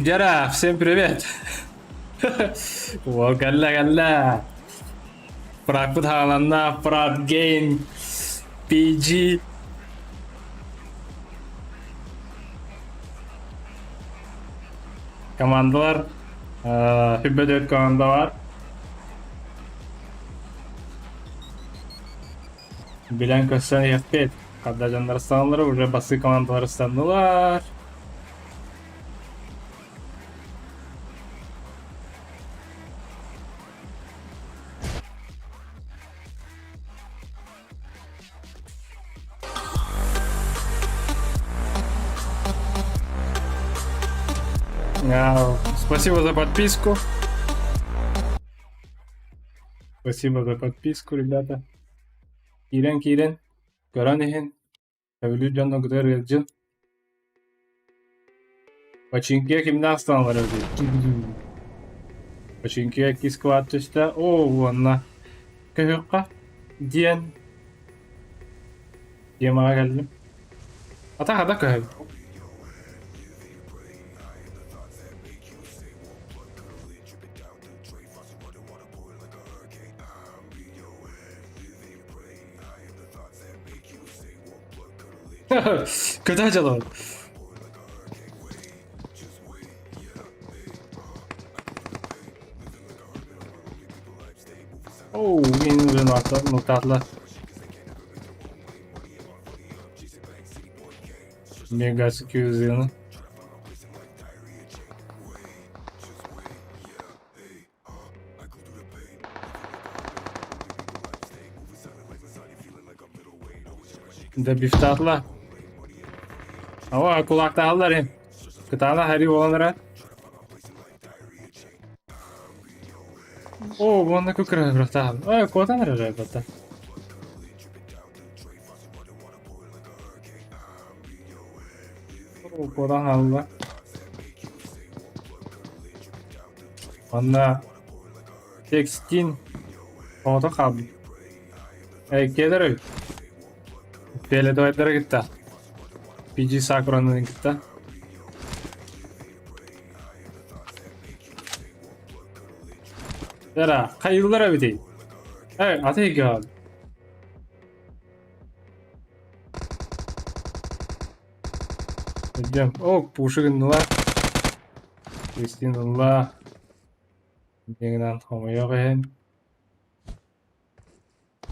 Дьара, всем привет! О, кэллэ, кэллэ! Пракпыт хааланна, Прат Гейм, PG. Командалар, Хүббэ команда бар. Билэн көрсөн иһэхпит. Хадда дьоннор ыстаналлар, уже басы командалар ыстаннылар. Спасибо за подписку. Спасибо за подписку, ребята. Киирэн киирэн, көрөн иһин, сөбүлүүр дьонноргутугар ыалдьын. Починкига кимнээх станалар эбитий? Починкига иккис квад түстэ. Оо, уонна көһүөххэ диэн темаҕа кэллим. Ата хата көһөбүт. Көтө дьоло. Оу, мен уже нотатла. Мега скюзины. Добивтаатла. Ава кулаактааллар ин. Кытаана хари буолан эрэ. Оо, уонна күкүрэ бырахтаал. Ой, куотан эрэр бата. Оо, куотан хаалла. Манна текстин оҕото хаалбыт. Кэлэр эбит. Фиолетовайдары кытта. PG Сакураны кытта. Эра, хайыыллар эбитий? Эй, аты гад. Идем. О, пуши гыннылар. Кристин ылла. Дегенен хомойох иһин.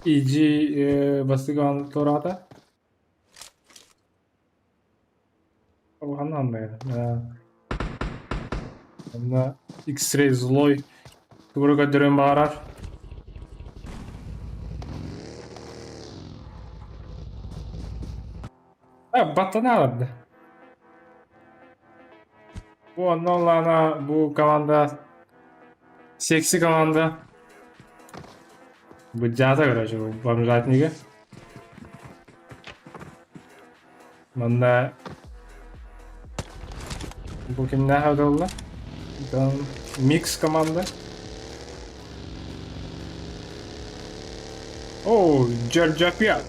EG бастыган туораата. Онно X-ray злой тугу көрдөрүөн баҕарар. Баттана аларды. Бу онно олаана бу команда секси команда. Быдьаата короче бу бомжатнига. Манна бу кимнээх эбитэ буолла? Микс команда. Оо, Джорджапиа.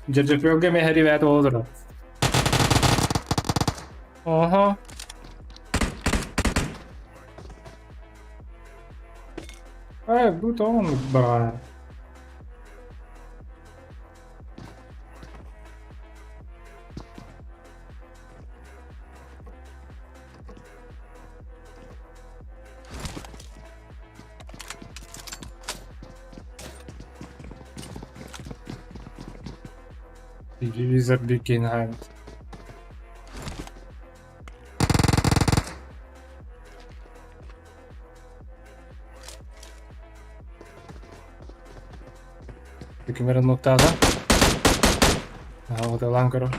Джорджапиалга эмиэ ребята буола Ага. Э, бу тоҕо баҕа. Телевизор Бекингем. Ким эрэ нуктаата? Аҕыталаан көрө.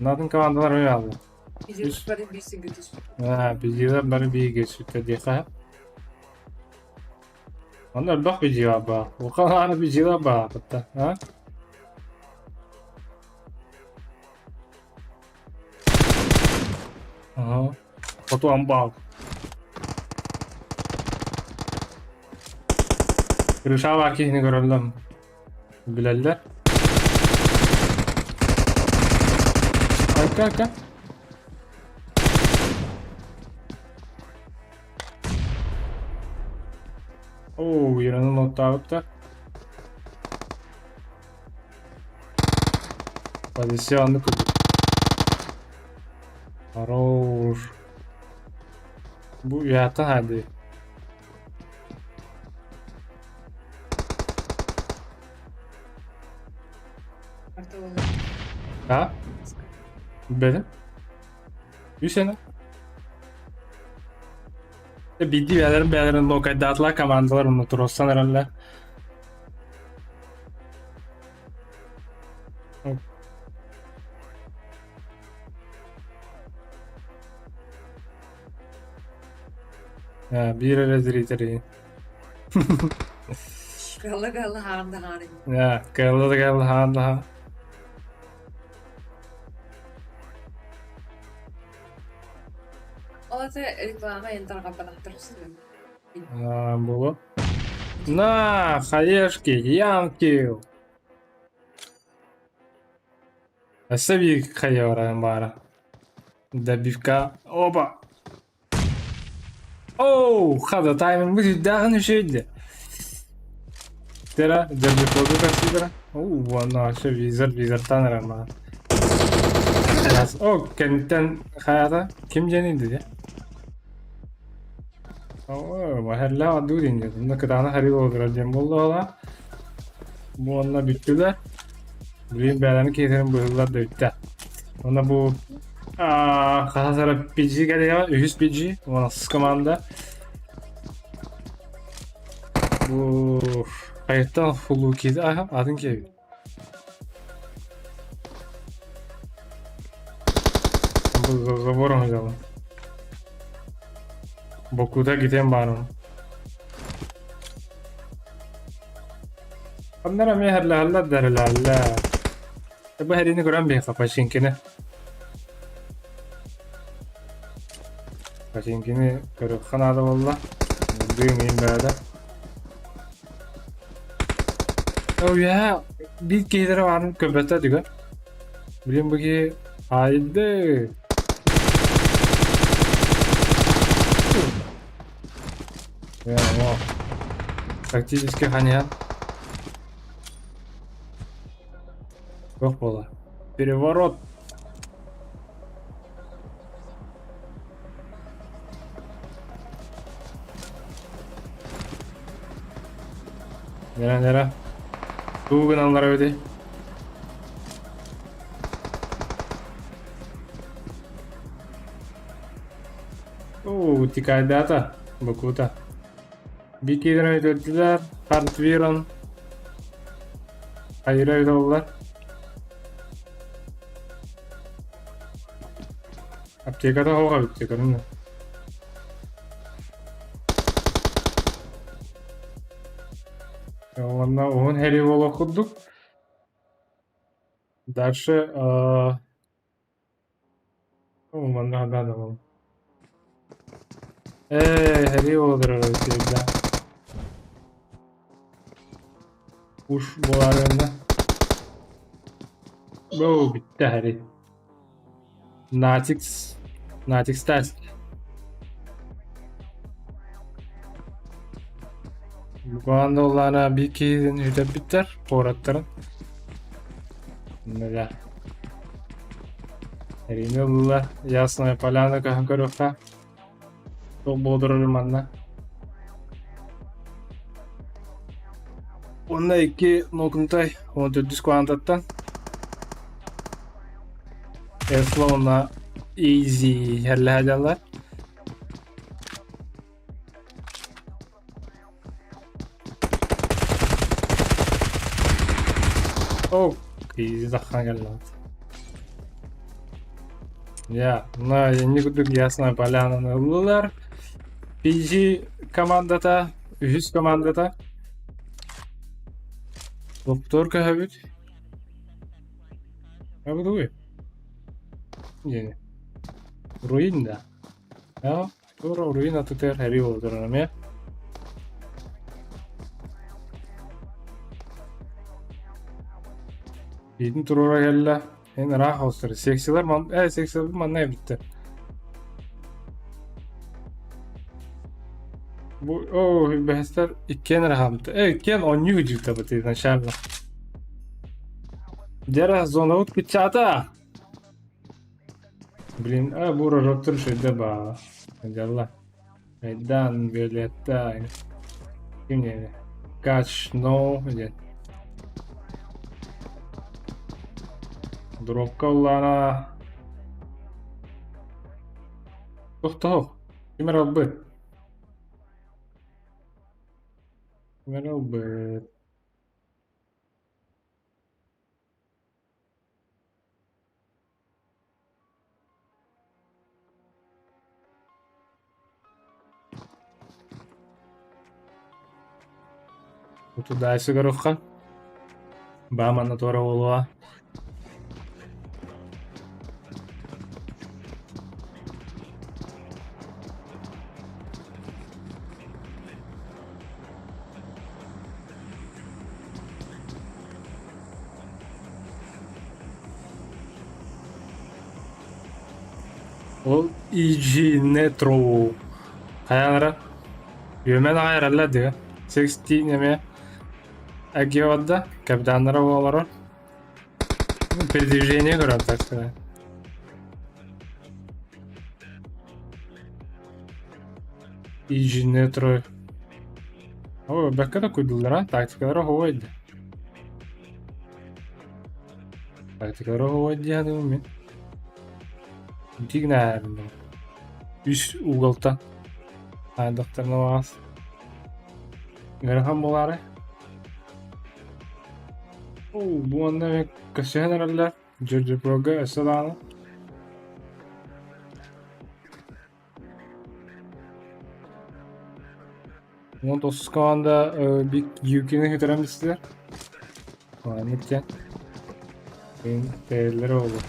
Натын командалар эмиэ аалла. Биһиги бары биһиги сүттэ диэхэ. Онно элбэх видео баар. Улахан видео баар кытта. А? Ага. Хоту амбал. Крышалаах киһини көрөллөм. Билэллэр. Айка, айка. Оо, Иранын оттаабыт да. Позиция оннук курдук. Хорош. Бу уйааттан хаардыы. А? Бэдэ? Үс ene. Биирдии бэйэлэрин бэйэлэрин локайдаатылар командалар онно туруорсан эрэллэр. Биир эрэ зрители. Кыалла кыалла хаан да хаан Кыалла да кыалла хаан да хаан. Ол это реклама эн тарҕаппатахтар Буолуо. На, хаешки, Янкил. Өссө биир хайа баран баара. Добивка. Опа. Оу, хада таймингбыт үрдээҕин үчүгэйдэ. Тера, дьарбыппалга көрсүлэрэ. Оу, уонна вообще визор, визортан эрэ маа. О, кэнниттэн хайата ким диэн диye. Оо, баһарлаах ордук диэн диэн. Онно кытаанах арыы буолар диэн буоллаҕа. Бу онно бүттүлэр. Билигин бэйэлэрин киһилэрин быһыылар да бүттэ. Онно бу хаһан сара PG кэлиэҕэ, үһүс PG, уонна команда. Бу хайаттан Фулуки атын киһи. Бу забором взяла. Бокута гитен баарым. Ханна эмиэ иһэллэһэллэр да эрэлээллэр. Бу эһэриини көрөн биһиэхэ Починкины. Починкины көрүөххэ наада буолла. Дыым иин бэйэтэ. Үөһэ биир киһилэрэ баарын көрбөтө түгэн. Билин бу киһи хаайды. О, тактически ханиан. Туох буола? Переворот. Нера, нера. Тугу гыналлар эбитий? Оо, тикайдаата, букута. Бикиирэн өтөрдүлэр, Хартвирон хайыра өтөллөр. Аптеката хоҕо бүттэ көрүннэ. Уонна уһун һэрии буолуох курдук. Дальше манна да буолла. Ээ, һэрии буола турар эбит да. Уш буолаарыанна. Бу бүттэ һэрии. Натикс, Натикс тест. Буган доллана bir киһитин сүтэрбиттэр, куораттарын. Да. Эриини ылла, Ясная Поляна көһөн көрүөххэ. Туох буолдурар манна. Уонна икки нокунтай, 14 квантаттан. Tesla уонна Easy херлэһэллэр. О, Easy таххан кэллэ. Я, мына инник курдук Ясная Полянаны ыллылар. PG командата, үһүс командата. Доктор көһөбүт. А бу Диэни. Руин да. А, тура руин атытыгар һэрии буола турар эмиэ. Биитин туруора кэллэ. Эн ыраах оҕустар. Секциялар ман секциялар манна эбиттэр. Бу оо бэһэстэр иккиэн эрэ хаамта. Иккиэн оонньуу дьиктабыт изначально. Дьэ зонабыт кыччаата. Блин, а бу рожоктор шөйдө баа. Дьалла. Айдан, Виолетта, ким диэни? Кач, No диэн. Дробка ыллаана. Тохтоо. Ким эрэ ылбыт. Ким эрэ ылбыт. Туда сыгырыхха. Баа манна туора буолуо. Ол EG Netro хайалара үөмэн аҕай эрэллэр дии. Sixteen эмиэ эргийэ барда, капитаннара буолара. Передвижение көрөр так сказать. EG Netro. О, бэккэ да куйдуллара, тактикалара оһуобай да. Тактикалара оһуобай дии саныыбын мин. Итигинэ үс уголтан аайдахтарына баҕас ыарахан буолаары. Оо, бу уонна эмиэ көрсүһэн эрэллэр Дьөрдьүпүөлгэ өссө даҕаны. 19 команда Big Юкины сүтэрэн бистилэр. Маннык диэн. Мин тэриллэр буолуо.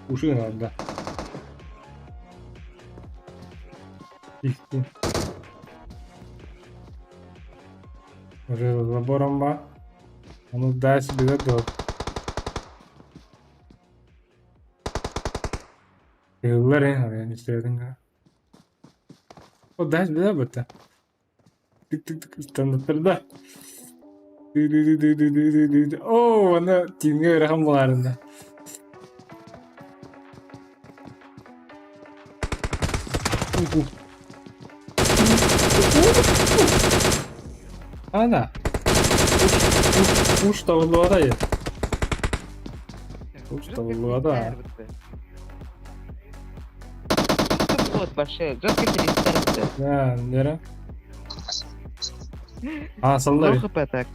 Уши надо. Истин. Уже за забором ба. Ону дальше билэр дуо? Тыыллар ээ, арыйан истэбитин гына. О, дальше билэр бытта. Тык-тык-тык ыстаннаттарда. Ды-ды-ды-ды-ды-ды-ды-ды. Оо, аны тииҥҥэ ыарахан буолаарынна. Ана. Уш табыллыбата е. Уш табыллыбата. Вот вообще, жестко перестарался. Да, нера. А, саллар. Плохо хп так.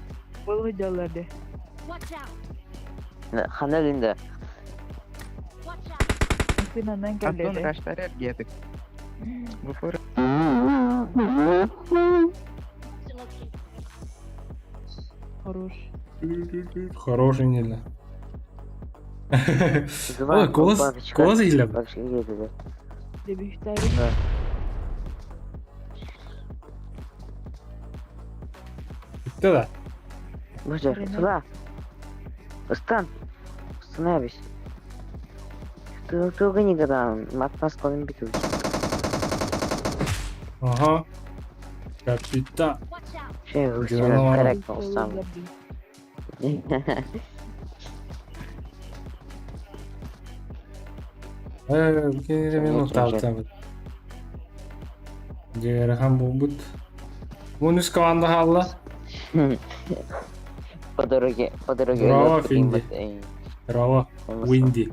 Было дело, да. Хана Линда. Сынанан Антон кэллэ. Раштарер гетек. Бупор. Хорош. Хороший нельзя. Ой, голос, голос иһиллэр. Бабочка диэтилэр. Дебүһүтээри. Бүттэ да? Боже, сюда. Ыстан. Остановись. Ты туга никогда матмас колын биту. Аха. Капитан. Şey, Дьоно. керек болсам. Э, кинилэр мин утаабытабыт. Дьэ, ыарахан буолбут. Уон үс команда хаалла. По дороге, по дороге. Браво, Финди. Браво, Уинди.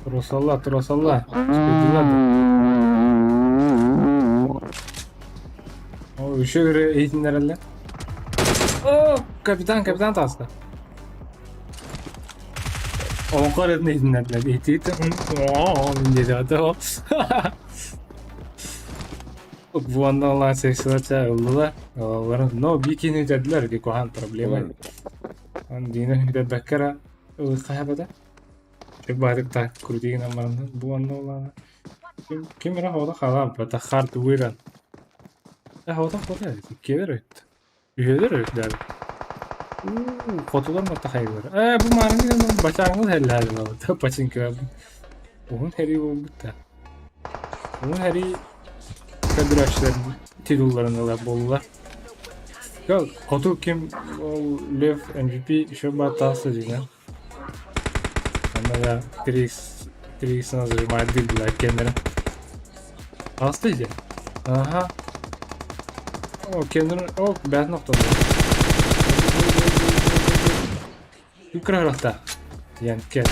Тросалла, тросалла. Успейдилар да. О, еще бир иһитиннэрэллэр. О, капитан, капитан таҕыста. Олоҥхо ырыатын иһитиннэрдилэр. Иһитигит диэтэ ол. Буонна сексуация ыллылар. Но бикини үтэрдилэр ити куһаҕан проблема. Дина үтэрбэккэ эрэ ылыахха сөп этэ. Баатык так крутигынан баран буонна улаана. Ким ким эрэ оҕото хаалаабыта хард уйран. Э оҕото оҕото иккиэлэр эбит. Үһүөлэр эбит даже. Уу, хотулар матта хайгылар. Ээ бу маарыҥҥы бачааҥҥыл һэллэһэллэр пачинка. Уһун һэрии буолбут да. Уһун һэрии көрдөрөөччүлэр титулларын ылар буоллулар. Хоту ким ол Лев MVP еще баттаасы дьиҥэ. Онно да 3x 3x зажимает дылдылар кеннерин. Аста дии. Аха. О, кеннерин, о, бэт нохтолор. Күккүрэ Диэн кет.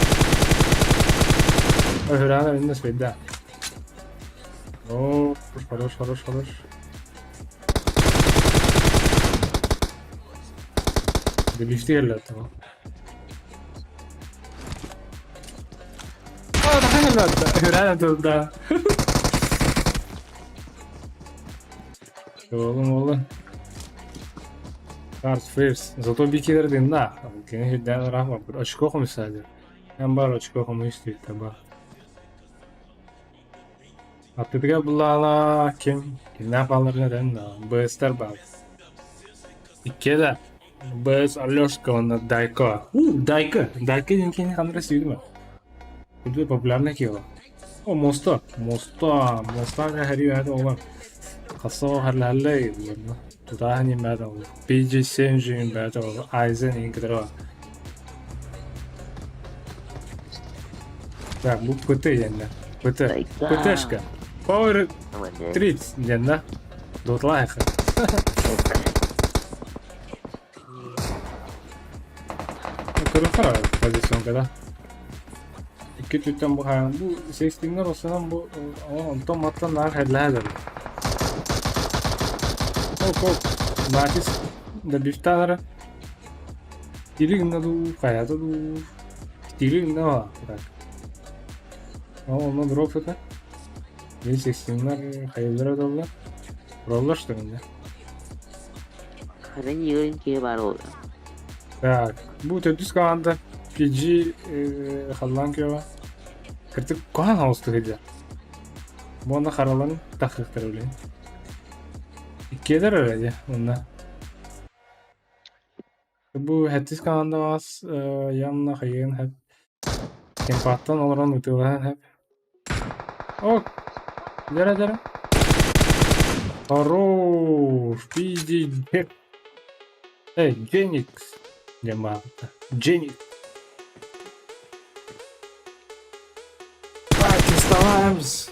Өһүрээн иннес бейда. О, хорош, хорош, хорош. Билифти кэллэ Өһүрээн тылда. Oğlum oğlum. Cards First. Зато бикилер да. Кини хүрдээн ыраах барбыт. Очко хомуйсаадыр. Эн бар очко хомуйс таба. Аттытыгар буллаана ким? Кимнээх баалларын этэн да. БСтер баар. Иккиэ да. БС Алешка уонна Дайко. У, Дайко. Дайко диэн кини ханна эрэ сүүрдүм. Курдук популярный киһи О, Моста. Моста. Моста кэһэрии бэйэтэ оҕолор. Хасса харлаһаллай уонна тутааһын иһин бэйэтэ оҕолор. PG Senjin бэйэтэ оҕолор. Aizen иһин кытары баар. Так, бу ПТ диэннэ. ПТ. ПТшка. Power 30 диэннэ. Дуотлаах. Көрүөххэ позиционка да. Икки өттүттэн бу хаан бу сестиҥнэр останан бу онтон маттан наар хайлаһа дылы. Ок ок Натис добивтаара Тили гынна дуу, хайата дуу. Тили гынна так. Ол онно дроп сыта. Били сестиҥнэр хайыллара доллар. Роллар что ли? Хара ньыгын киһи баар буолла. Так, бу төрдүс команда PG халлаан күөҕэ. Кырдьык куһаҕан оҕустук сылдьар. Уонна хараларын таххыахтара билигин. Иккиэлэр эрэ дии уонна Бу сэттис командаҕа явно хайыан сөп. Кемпаттан олорон ытыалаһан сөп. О, дьэрэ дьэрэ. Хорош, пиздец. Эй, Дженикс. Диэн баабыта. Дженикс. Давайте вставаемся.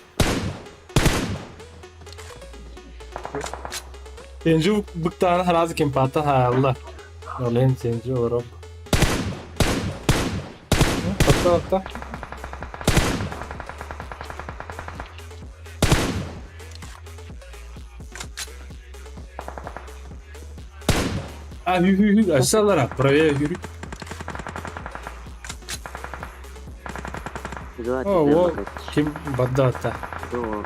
Сенжу быктаан сразу кемпаттан хаалла. Олен Сенжу олорор. Отта отта. А, hü hü hü, aşağılara, правее yürü. Два О, ты о, ким бадда отта. О,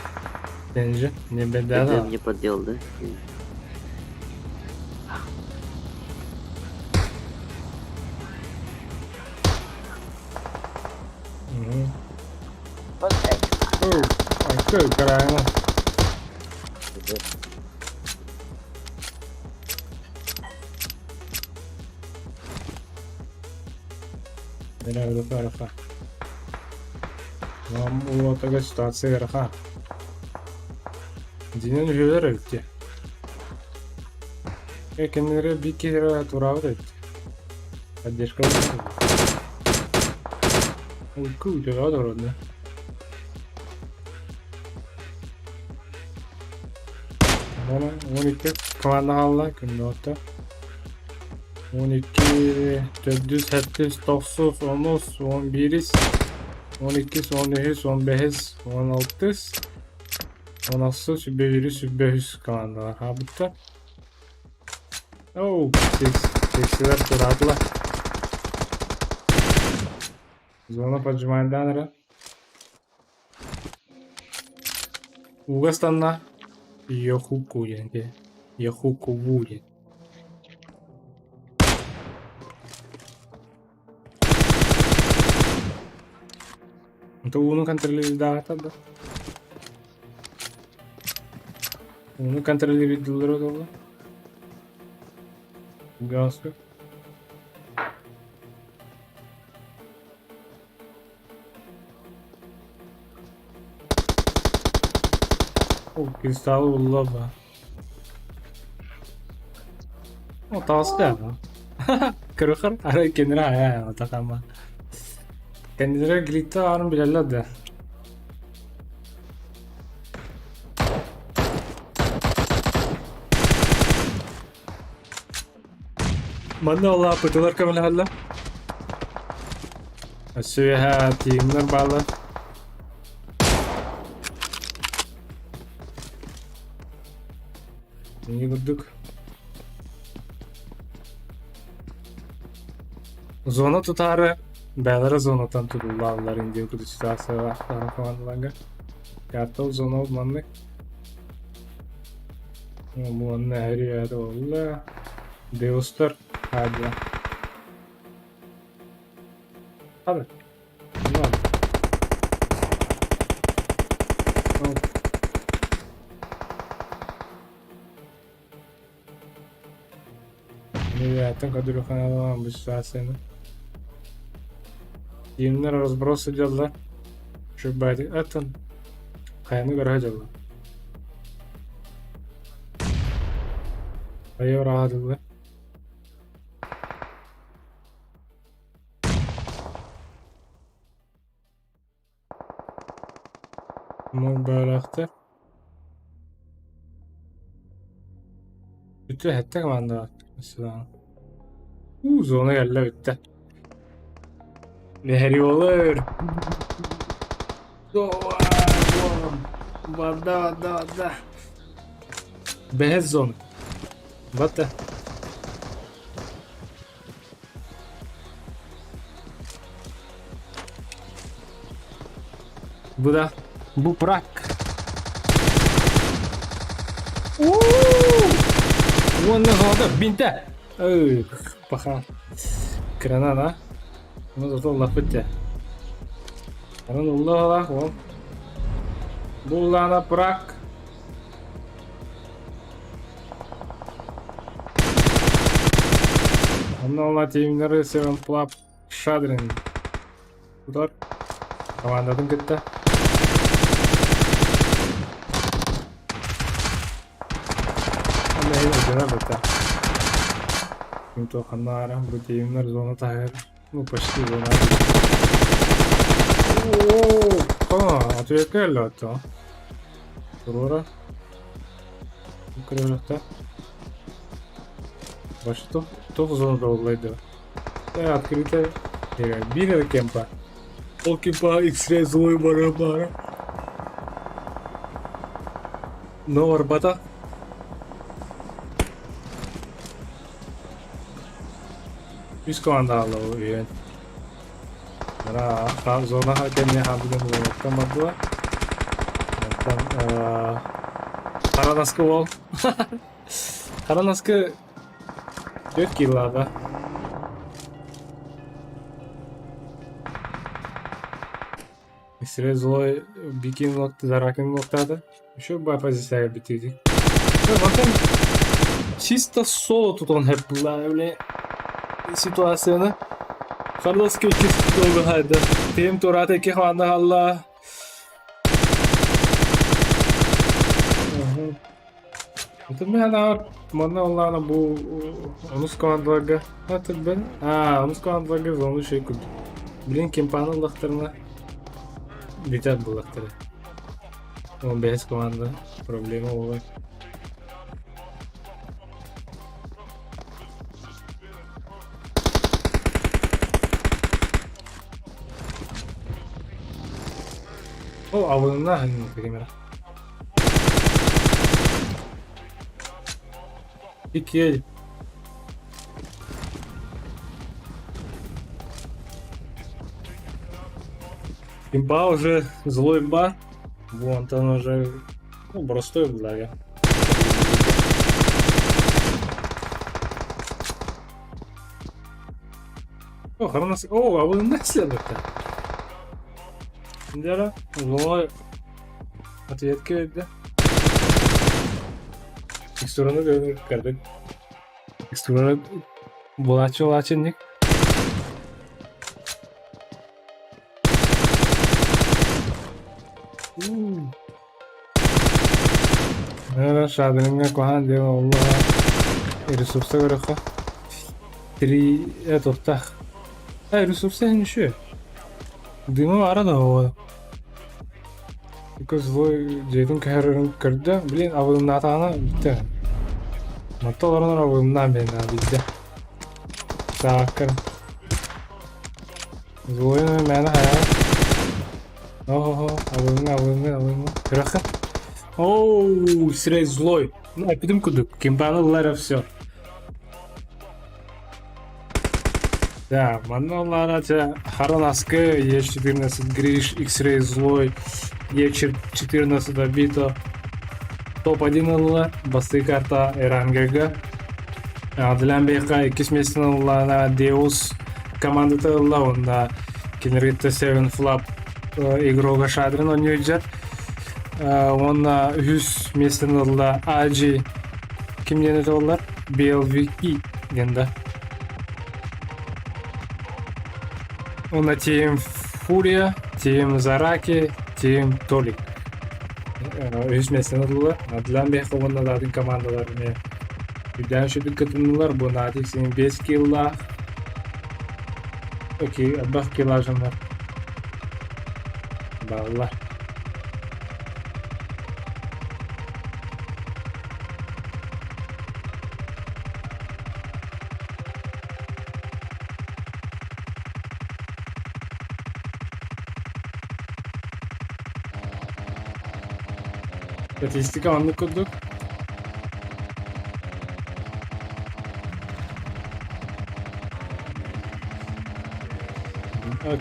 Сенжу, не это беда. мне поддел, да? О, айкы, карайма. Араха. Вам уотага ситуация ыарахан. Динен үһүлэр эбит дии. Э, кинилэри биир киһи тураабыт эбит. Поддержка Уйку утура олордо. Оны 12 команда хаалла күндө отто. 12, 4, 7, 9, 10, 11, 12, 13, 15, 16, 16, 21, 25 командалар хаалбыттар. Оу, сексилер тураатылар. Зона поджимайдаан эрэ. Ууга ыстанна Йохуку диэн киһи. Йохукуву диэн. Это ууну контролируйдаата да? Ууну контролируйдуллара буолла. Гаска. О, кристаллы булла ба. О, таҕыста Кырыхар арай кинилэр айа атахама. Кэннилэрэ глитта аарын билэллэр да. Манна улааппытылар көмөлөһөллөр. Өссө үөһэ тииҥнэр бааллар. Ини курдук. Зона тутаары бэйэлэрэ зонаттан тутуллааллар диэн курдук ситуацияҕа командаларга. Картал зона маннык. Уонна эһэри буолла. Деустар хаадьа. Hadi. Ладно. Оп. Невероятно, көрдөрүөххэ бу ситуацияны. Тиимнэр разброс сылдьаллар. Шүрбээтик атын хайаны көрө сылдьаллар. Хайа ыраатыллар. Муҥ бөөлөөхтөр. Бүтэ сэттэ команда баар. Уу, зона кэллэ бүттэ. Нэһири буолар. Барда, барда, барда. Бэһэс зона. Батта. Бу да бу прак. Уонна золото бинтэ. Эх, паха. Крана да. Ну зато улаппыт дьэ. Онон улла ол. Бу улаана прак. Онно ула тиимнэри Seven Club Шадрин тутар командатын кытта. Онно иһин өйдөнөр бытта. Ким туохханна аара бу тиимнэр зона таһыгар, ну почти зона. О, ответка эллэ отто. Турора. Көрөрөхтө. Башто туох зонада оллайды. Открыто биир эрэ кемпа. Ол кемпа X-ray злой бара бара. Но барбата. Үс команда хаалла үһүөн. Ара зона кэннэ хаалбытын булуоттан бардылар. Оттон хара наскы уол. Хара наскы 4 килода. X-ray злой бикин лотты, заракин лоттады. Еще баар позицияга бүтүүдүк. Мантан чисто соло тутан хэп бля ситуацияны. Карлос иккис долго хайда. Тем турата икки ханна халла. Это манна оллаана бу онус командаларга атырбын. А, онус командаларга зону шей курдук. Блин, кемпаны ыллахтарына бүтэр буллахтара. 15 команда проблема буолар. Ол абынына камера. Икки Имба уже злой имба. Вон там уже ну, простой благо. О, харнас. О, а вы наследуете. Дера, злой ответки да. Текстураны көрдүк. Текстураны булачы улачынник. Шадырыңа куһаан диэн оллоҕо ресурса көрөххө три туохтаах ресурса иһин үчүгэй дыма баара да оҕо злой дьиэтин көһөрөрүн көрдө блин абылымнаатаҕына бүттэ матта олорон абылымнаан биэрнэ билдэ сааккар Злойун мээнэ хайаҕа Оһо, абылыҥҥа, абылыҥҥа, абылыҥҥа. Көрөххө. Оу, сирэй злой. Ну, эппитим курдук, кимпаны ыллар все. Да, манна ыллаара чэ Харон Аскы, Е14 Гриш, X-Ray Злой, Е14 Абито, топ-1 ылла, бастыы карта Эрангерга. Адилан Бейка иккис миэстэни ыллаана Deus командата ылла уонна кинилэргэ Seven Flap игрога Шадрин оонньуур уонна үһүс миэстэни ылла AG ким диэн этэ BLVP диэн да. Уонна Team Furia, Team Zaraki, Team Толик. Үһүс миэстэни ыллылар. Адлан Бейха уонна атын командалар эмиэ Үрдээн үчүгэй кытыннылар, бу Натик син 5 киллаах. Окей, элбэх киллажаннар бааллар. Статистика оннук курдук.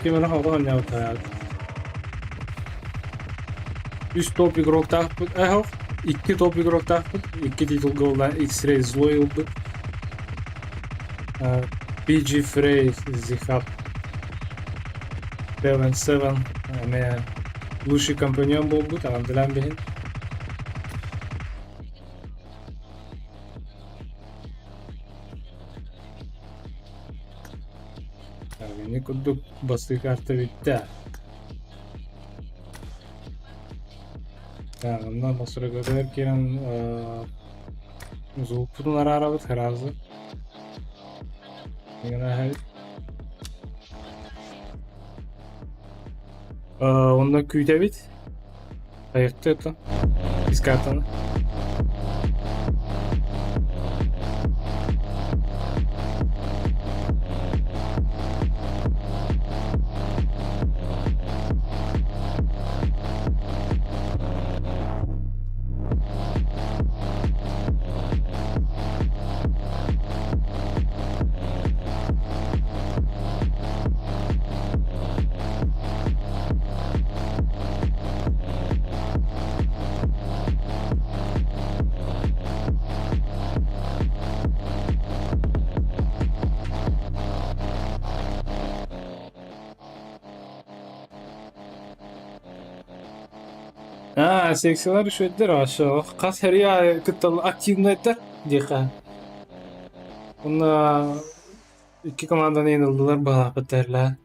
Ким эрэ хоҕо оонньообуттара. Үс топ игроктаахпыт, э икки топ игроктаахпыт, икки титулга буолла X-Ray злой ылбыт. PG Frey Zihab 7-7 эмиэ лучший компаньон буолбут, аҕамдылаан биһин. курдук бастыы карта бүттэ. Онно настройкатыгар киирэн звукпутун араарабыт сразу. Онно күүтэбит. Айыкты это. Из картаны. Аа, секциялар үчүгэйдэр вообще. Хас хэрийэ кытта активнайдар диэххэ. Уонна икки команданы ыллылар баҕалаахпыттар.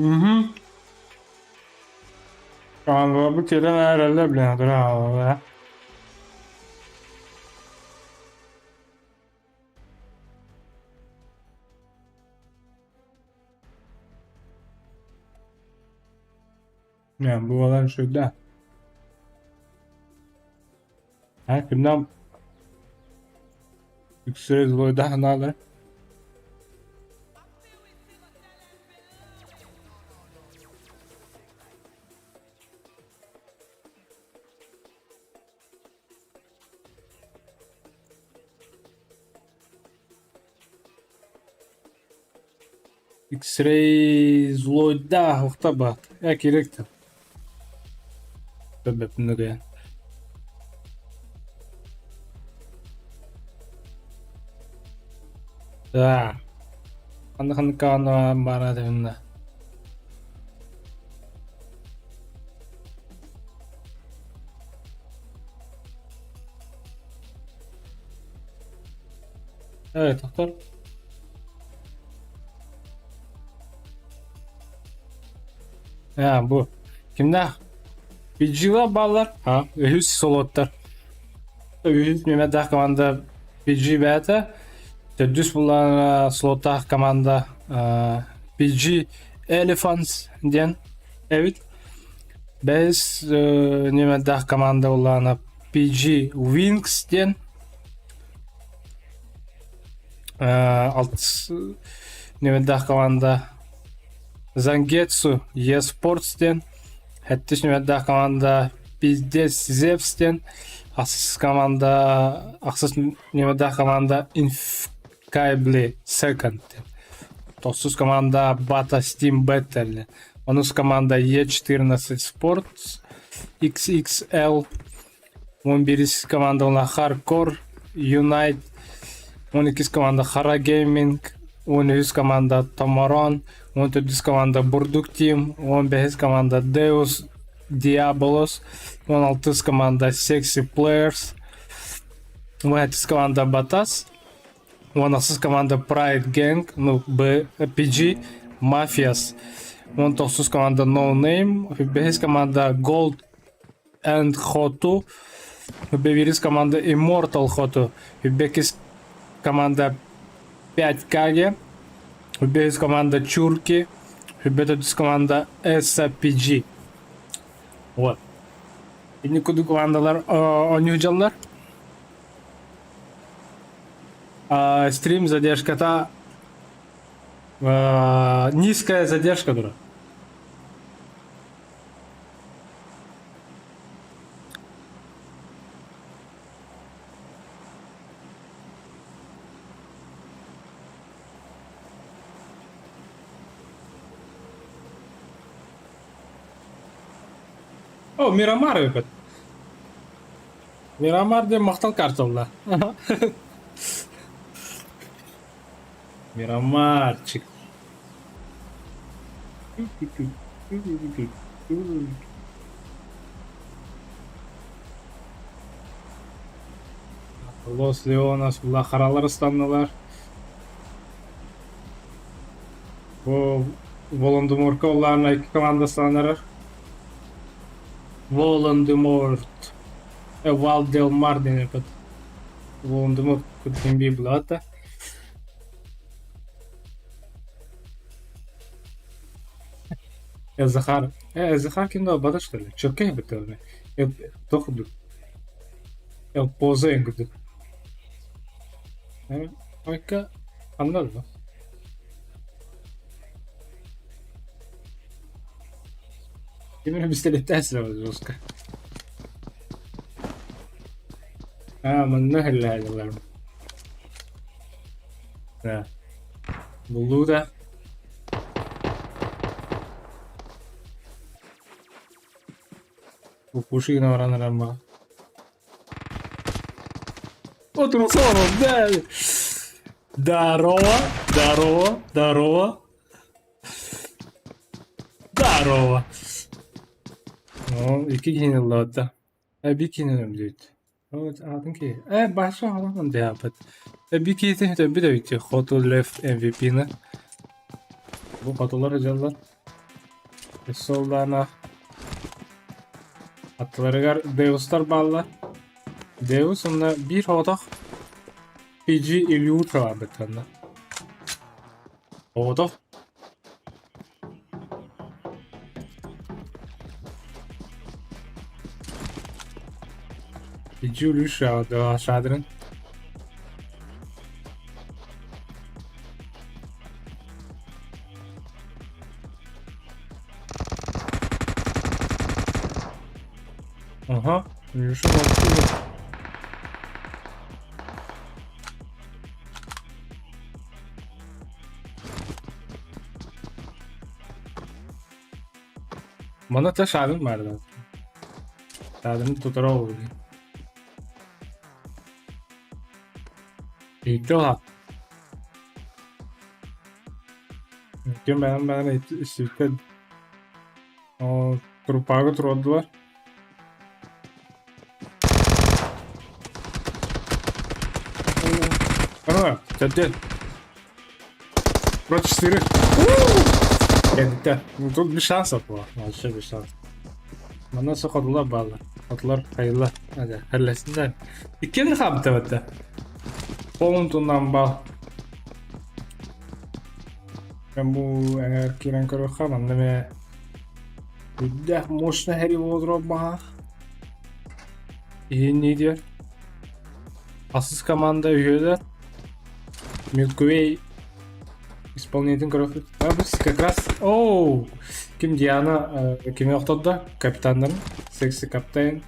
Мгм. Бу кэлэн эрэллэр билэн турар. Буолан сүрдээх. Һэ кимнээх үксүрэ злойдаах наалар. X-ray злойдаах ухтабат. Э киректер. Бөбөпнүгэн. Да. Ханна ханна бара дегенне. Evet, doktor. Ээ, бу кимнээх PG-лар бааллар, а үһүс солоттар. Үһүс нүөмэрдээх команда PG бэйэтэ, төрдүс буллаҕына слоттаах команда PG Elephants диэн эбит. Бэһис нүөмэрдээх команда буллаҕына PG Wings диэн. Алтыс нүөмэрдээх команда Zangetsu eSports диэн, сэттис нүөмэрдээх команда Пиздец Зевс диэн, ахсыс команда ахсыс нүөмэрдээх команда Infkable Second диэн. Тохсус команда Bata Steam Battle. Онус команда E14 Sports XXL 11 команда Hardcore Unite 12 команда Хара Gaming 13 команда Томорон 14 команда Бурдук Team 15 команда Deus Diabolos 16 команда Sexy Players 17 команда Батас 16 команда Pride Gang ну Б PG Mafias 19 команда No Name 5 команда Gold And Хоту, Беверис команда Immortal Хоту, Бекис команда 5KG, Бегис команда Чурки, Бетодис команда SPG. Вот. Ини курдук командалар оонньуу Стрим задержката низкая задержка дура. О, Мирамар эбит. Мирамар диэн махтал карта ылла. Мирамарчик. Лос Леонас харалар ыстаннылар. Бу Волан-де-Морка улаана икки команда ыстанарар. Волан-де-Морт Вал-Дел-Мар диэн эпит. Волан-де-Морт ким булата. Захар. Захар ким да бата что ли? Чөккэй бит Туох курдук. Поза курдук. Ойка ханна дуо? Ким эрэ пистолеттээх сылдьар жестко. Аа, манна иһиллээдилэр. Да. Буллуу да. Кукуши гына баран эрэн баҕа. Отурсоро, да. Здорово, здорово, здорово. Здорово. О, икки киһини ыллаата. Э, биир киһини өлөрдүбүт. Аатын киһи. Э, баша хаалан диэбит. Э, биир киһитин өтөрбүт эбит Хоту Лев MVP-ны. Бу хотулар дьаллар. Өссө оллаана аттыларыгар Деустар бааллар. Деус онно биир соҕотох PG Ильюша баабыттанна. Соҕотох PG Ильюша Шадрин. Aha, Ильюша baktı. Мана та шарын бар да. Шарын тутара олур. Ийтте Ким бэйэм бэйэм истибиттэр Ол трупагы туруордулар. А, дядя. Против четырех. Кэнниттэн. Ну, тут без шансов было. Вообще без шансов. Манна сохотулар бааллар. Отлар хайылла. Ага, херлесиннер. Иккиэн хаабыта бэтэ. Полунтунан бал. Бу эҥэр киирэн көрүөххэ манна эмиэ үрдээх мощный Harry Wardrobe баҕа иһин диэр Асыс команда үһүөлэр Milky исполнителин көрөхпүт. Как раз оу ким Диана кими охтордо капитаннарын секси каптайн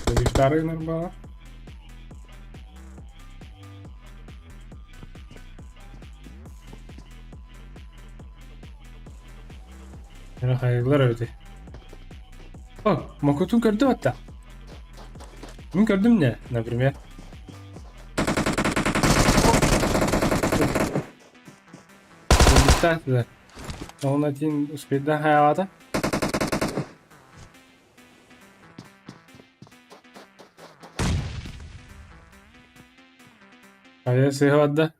Виктары баҕар Эрэ хайыылар эбитий? О, мокутун көрдүм атта. Мин көрдүм не, например. Представьте, он один успейда хайаата. Хайа сыһыарда.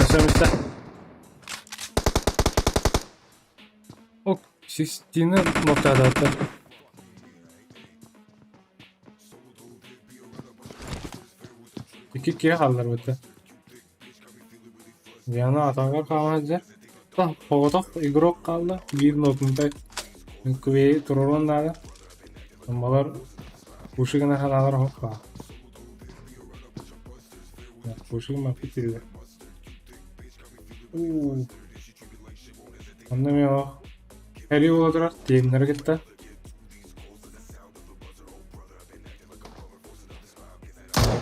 Көрсөм истэ. Ок, систины моктаатааттар. Икки киһи хаалларбыта. Диана атаҕар хаама сылдьар. Соҕотох игрок хаалла, биир нотунтай квеи туруоруон наада. Балар пуши гына хаалар оһох баар. Пуши маппыт тирилэр. Уу. Онно эмиэ олох Эри буола турар, тиэҥнэри кытта.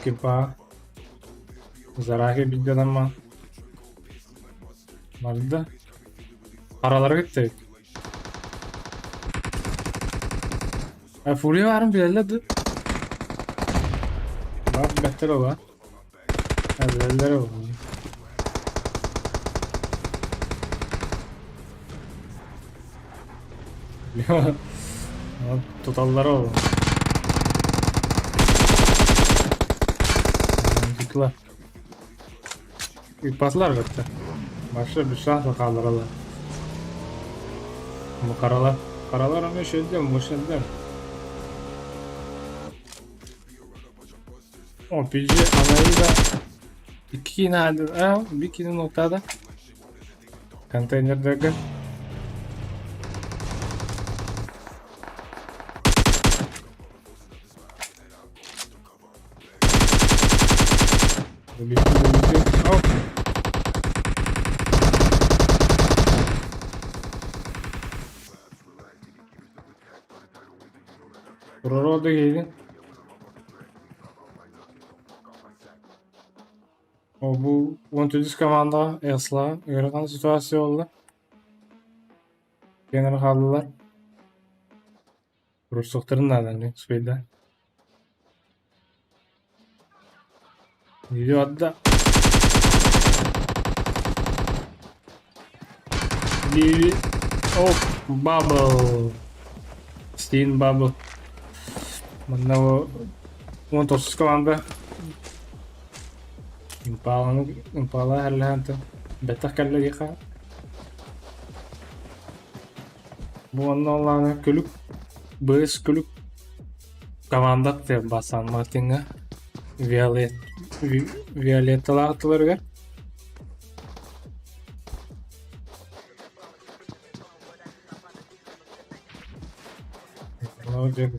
Экипа Зараки видеодан барда. Аралары gitti. E, Furya баарын билэллэр да. Бар бэттэр ола. Билэллэр ол. Туталлара ол. Тутла. Ыппатылар кытта. Башы бишах хаалларалар. Бу харалар. Харалар эмиэ шөйдем, бу шөйдем. О, PG Анаида икки киинэ а, биир киинэ нуктаада. Контейнердергэ. Турар киһигин. О бу 13 командаҕа Эсла ыарахан ситуация буолла. Киэнэр хааллылар. Туруорсуохтарын наада ини успейдаан. Видео барда. Биир О, Bubble. Steam Bubble. Манна уон тохсус команда Импаланы Импала эһэллэһэн бэттэх кэллэ диэххэ. Бу онно олаана күлүк быыс күлүк команда Сан Мартиҥҥа Виолет Виолетталаах аттыларыгар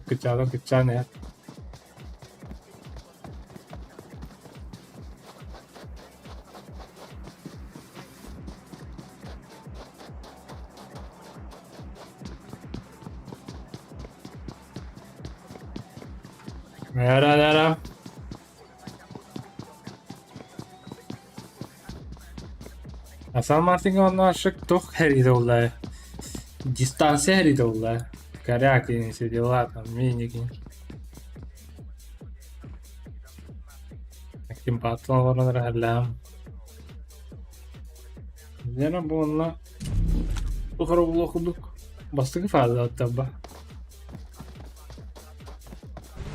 Кыччаатар кыччаан иһэр. Эрэ эрэ. Асан Мартиҥҥа онно ашык туох хэриитэ буолла? Дистанция хэриитэ буолла. Коряки, все дела там, миники. Ким пааттан олорон эрэ Дьэ бу онно тухары буолуох курдук бастакы фаза аттарба.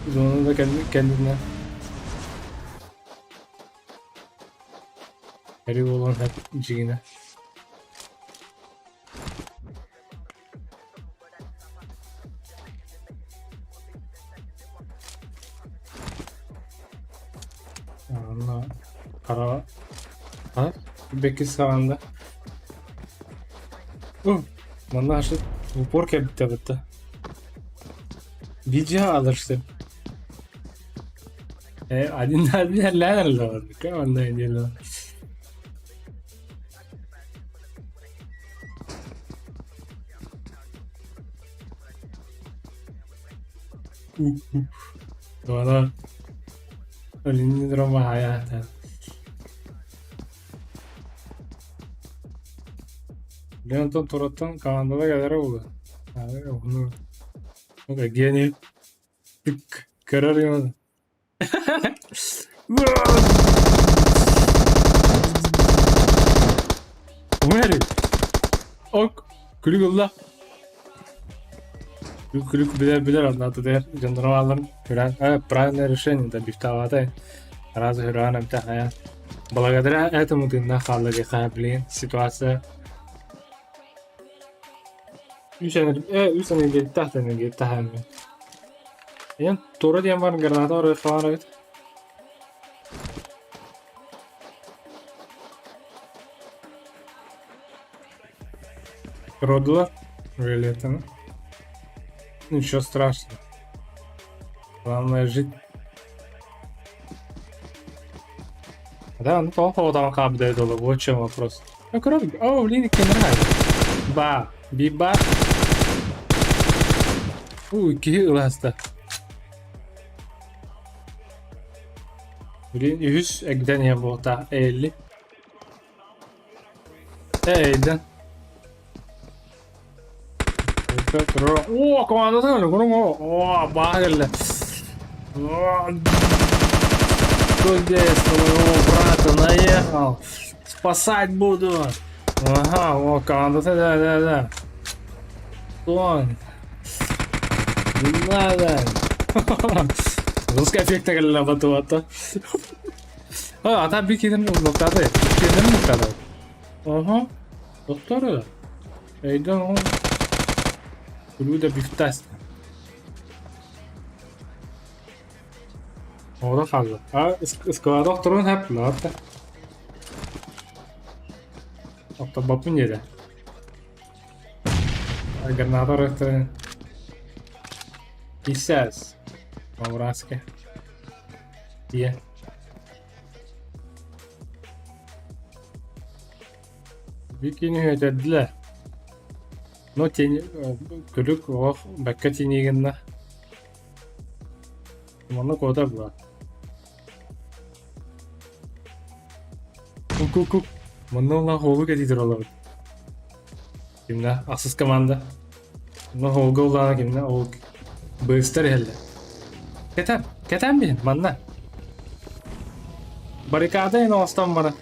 Зона да кэннинэ Эри буолуон сөп дьиҥинэ. Онно хара а бэкис саҕанда манна ашыт упор кэлбитэ бытта видео алырсы Один на один эллээн онно диэн Voilà. Өлүннү хаайаата. Леонтон тураттан командада кэлэрэ буолуо. Гений Көрөр Умэри. Ок, күлүк ылла. Күлүк билэр билэр однако дэр дьоннору Хүрэн, правильное решение да бифтаабатай. Сразу хүрэн эмтэх Благодаря этому тыыннаах хаалла диэххэ блин ситуация Үс үс энергетиктээх да энергетиктээх Ийэн туора диэн баран граната оройуохтаҕар эбит. Родила Виолеттаны. Ничего страшного. Главное жить. Да, ну тоҕо хоҕотоҕун хаабыдай долу, вот в чем вопрос. Ну, көрөбүн, о, блин, кенрай. Ба, биба. Уй, киһи ыласта. Блин, үһүс эгдэн иһэ буолта, элли. Эйден. О, командатын өлө, көрүҥ о, баа кэллэ. Чудесно, моего брата наехал. Спасать буду. Ага, о, командата, да, да, да. Он. Не надо. Русская эффекта кэллэ батуата. А, ата bir киһини нуктады. Киһини нуктады. Ага. Доктор. Эйден ол. Блюдо бифтас. Оҕо хаалла. А, склада охторон хэп лаата. Охторбоппун диэтэ. Граната ырыттарын. Исэс. Мавраска. Дие. Бикини үөтэрдилэр. Но тени күлүк оҕох бэккэ тиниигинна. Манна куотар була. Ку-ку-ку. Манна улаах уолу кэтиитэр олорбут. Кимнэ? Ахсыс команда. Манна уолга улаана кимнэ? Ол быыстар иһэллэр. Кэтэн, кэтэн биһин, манна. Баррикада ин оҥостон баран.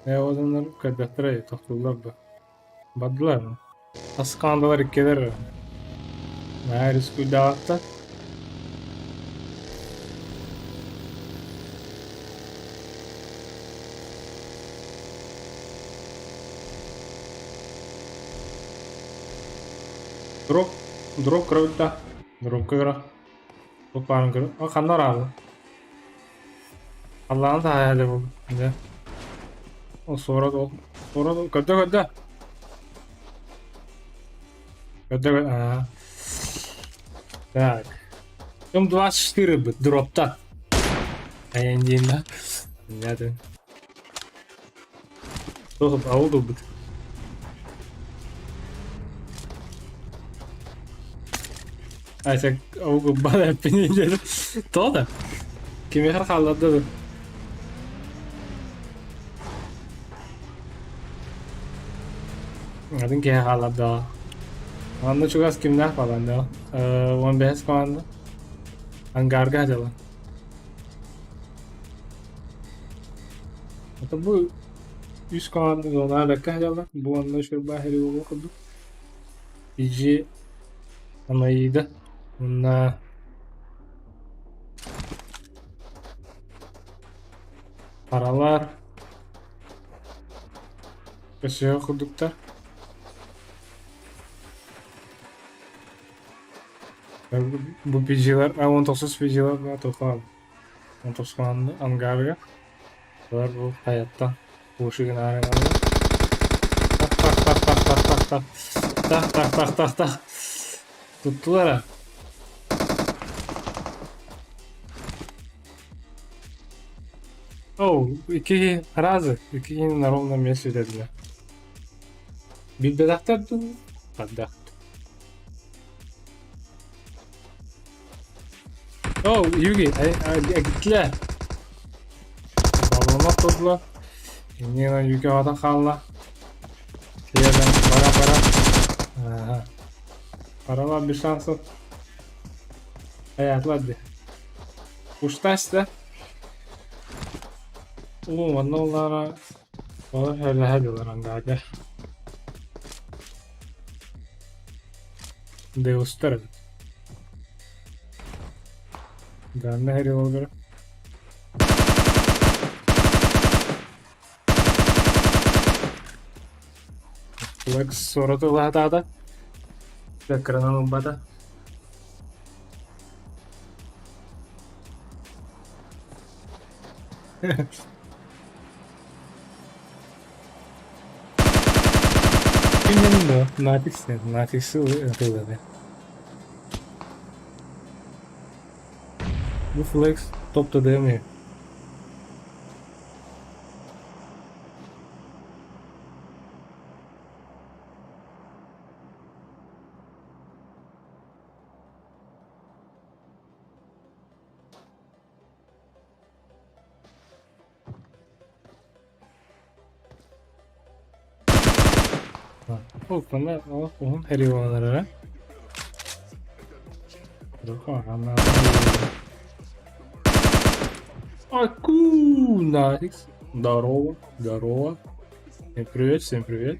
Ээ, одуннар көрбөттөр тохтууллар бу. Бардылар. Тас командалар иккилэр. Наһаа рискуйдаабаттар. Дроп, дроп кыра Дропка кыра. Дроп баарын көрө. А ханна араабы? Аллаҕын таһаайа дьэ бу. Дьэ. Ол суора ол. Суора көрдө көрдө. Көрдө аа. Так. М24 быт дроптан. Айан диэн да. Понятно. Туох аул ылбыт. Айсак ауг ылбат эппин диэн. Тоҕо да? Кимиэхэ хаалларда да? Атын киһи хаалларда. Манна чугас кимнээх балан да? 15 команда. Ангарга дьала. Это бу үс команда зонаҕа бэркэ сылдьаллар. Бу уонна Шурба Хериула курдук. PG Анаида уонна Паралар Өсөһө курдуктар. Бу PG-лар, а 19 PG-лар да тоққан. 19 ангарга. Олар бу хайаттан Пушигин аарыналлар. Так так так так так так так. Так так так так так. Туттулар а. Оу, икки разы, икки на ровном месте dediler. Билбэтэхтэр дуу, хайдах. Оу, Юги, гиттилэр. Баллонах турдулар. Инньэ гынан Юги аҕата хаалла. Тиэрдэн бара-бара. Аха. Паралар без шансов. Хайаатылар дии. Уштаста. Уу, манна оллаара олор элэһэ дылар ангаага. Деустар эбит. Ганна Херилогера. Флекс суораты улаатаата. Кыранан ылбата. Кимнен да? Натикс, Натиксы ытылады. Bu flex top da değmiyor. Ол манна уһун херивалара. Аку, Найс. Здорово, здорово. Всем привет, всем привет.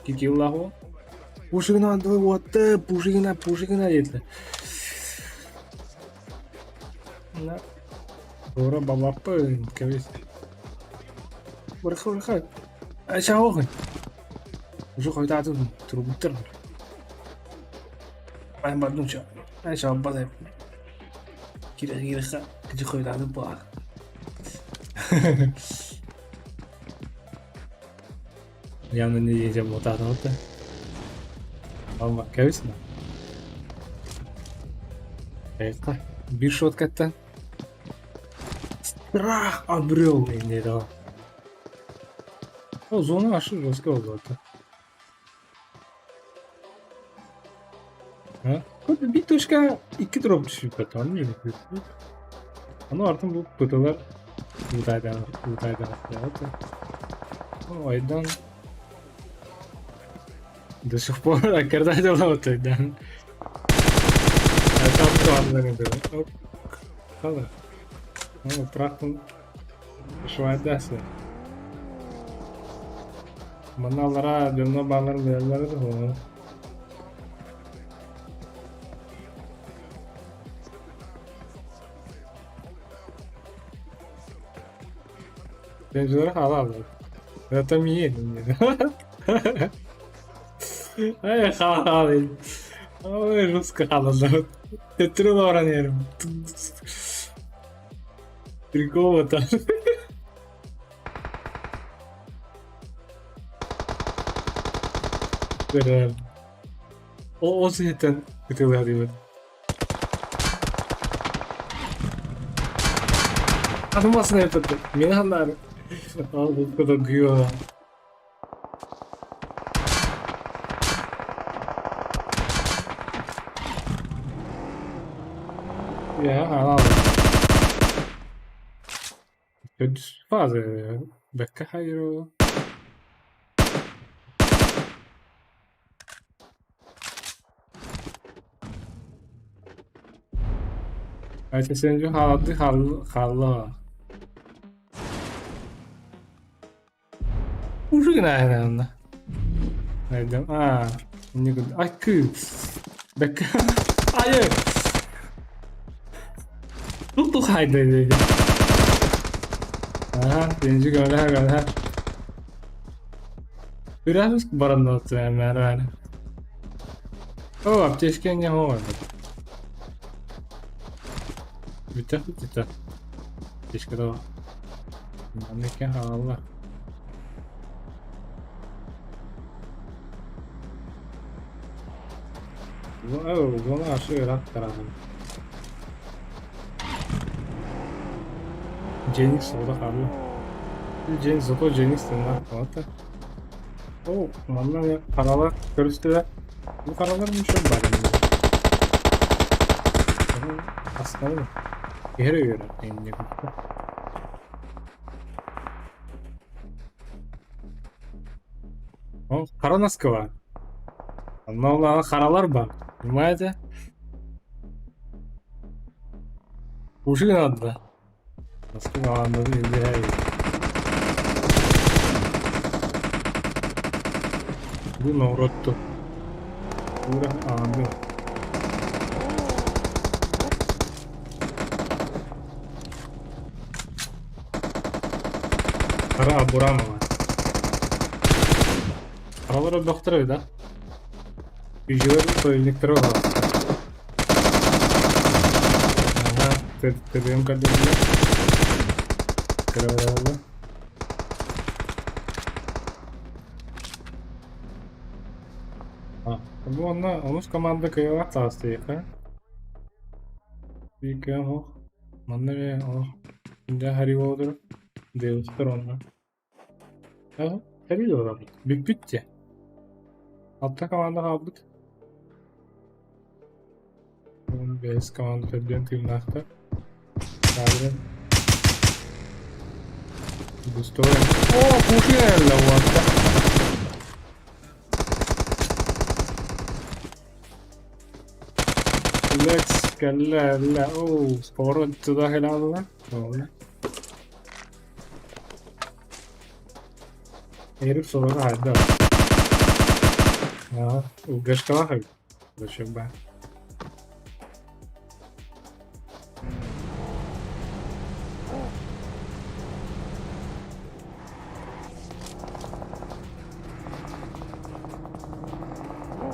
Кикиллаху. Пушигина, вот, Пушигина, Пушигина диэтилэр. Туора бабаппын, кэбис. Бырха, бырха. Айшаҕын. Уже хойутаатын турбуттар. Ай бардым ча. Ай шаббадай. Кире кире кичи хойутаатын буолар. Явно не едем вот так вот. Алма кэбис Это биир шоткаттан страх обрел инде да. О, зона aşırı жестко oldu hatta. Ha? Bir точка ikki drop түшүп кетти. Аны эмне Аны артын бу ПТлар лутайдан лутайдан Айдан до сих пор аккордатилаутайдан. Хала. Ну, прахтын шуайдасы. Маналара дьонно баалар билэллэрэ да. Сенжелер хаалаллар. Это миин. Ай хаалал. Ой, жестко хаалаллар. Төттөрү баран иһэрим. Прикол это. Ол сиһиттэн ытылыа Атымасын эппит. Мин ханнаар. Ал буккада гүйө. Я алал. Төрдүс фаза бэккэ хайыру. Ayşe хаалды хаалла. Уже гына Найдем. А, не Ай, кыз. Бэккэ. Айы. Тух хайды dedi. Aha, birinci gönder gönder. Biraz бараннаться нормально. О, аптечка не может. Бүтэ бүтэ. Аптечка да. Манныка хаалла. О, зона ашыыраттараҕын. Дженникс ода хаалла. Дженникс зато Дженникс тынна. Вот. О, манна харалар көрүстүлэр. Бу харалар еще бар Аскалы. Киһи үөрэр инник. О, хара наскы Онно харалар бар. Понимаете? Уши надо. Наскы надо, Бу норуотту. Ура ааны. Хара Абурамова. Харалар өлбөхтөр да. Үйгелер союзниктер бар. Ага, ТДМ кадырды. Кырабаралла. А, бу онно онус команда кыайылаах таҕыстыйыха. Биир кыам ох. Манна эмиэ олох дьэ Харри Деустер онно. Сэрии олоробут. Бүппүт дии. Алта команда хаалбыт. Бэс команда төрдүөн тыыннаахтар. Кадры. Густой. О, кушай, вот. Лекс кэллэ, ла, оо, спорт туда хелаалла. Эрик сорога хайда. Аа, угашкалах. Зачем ба?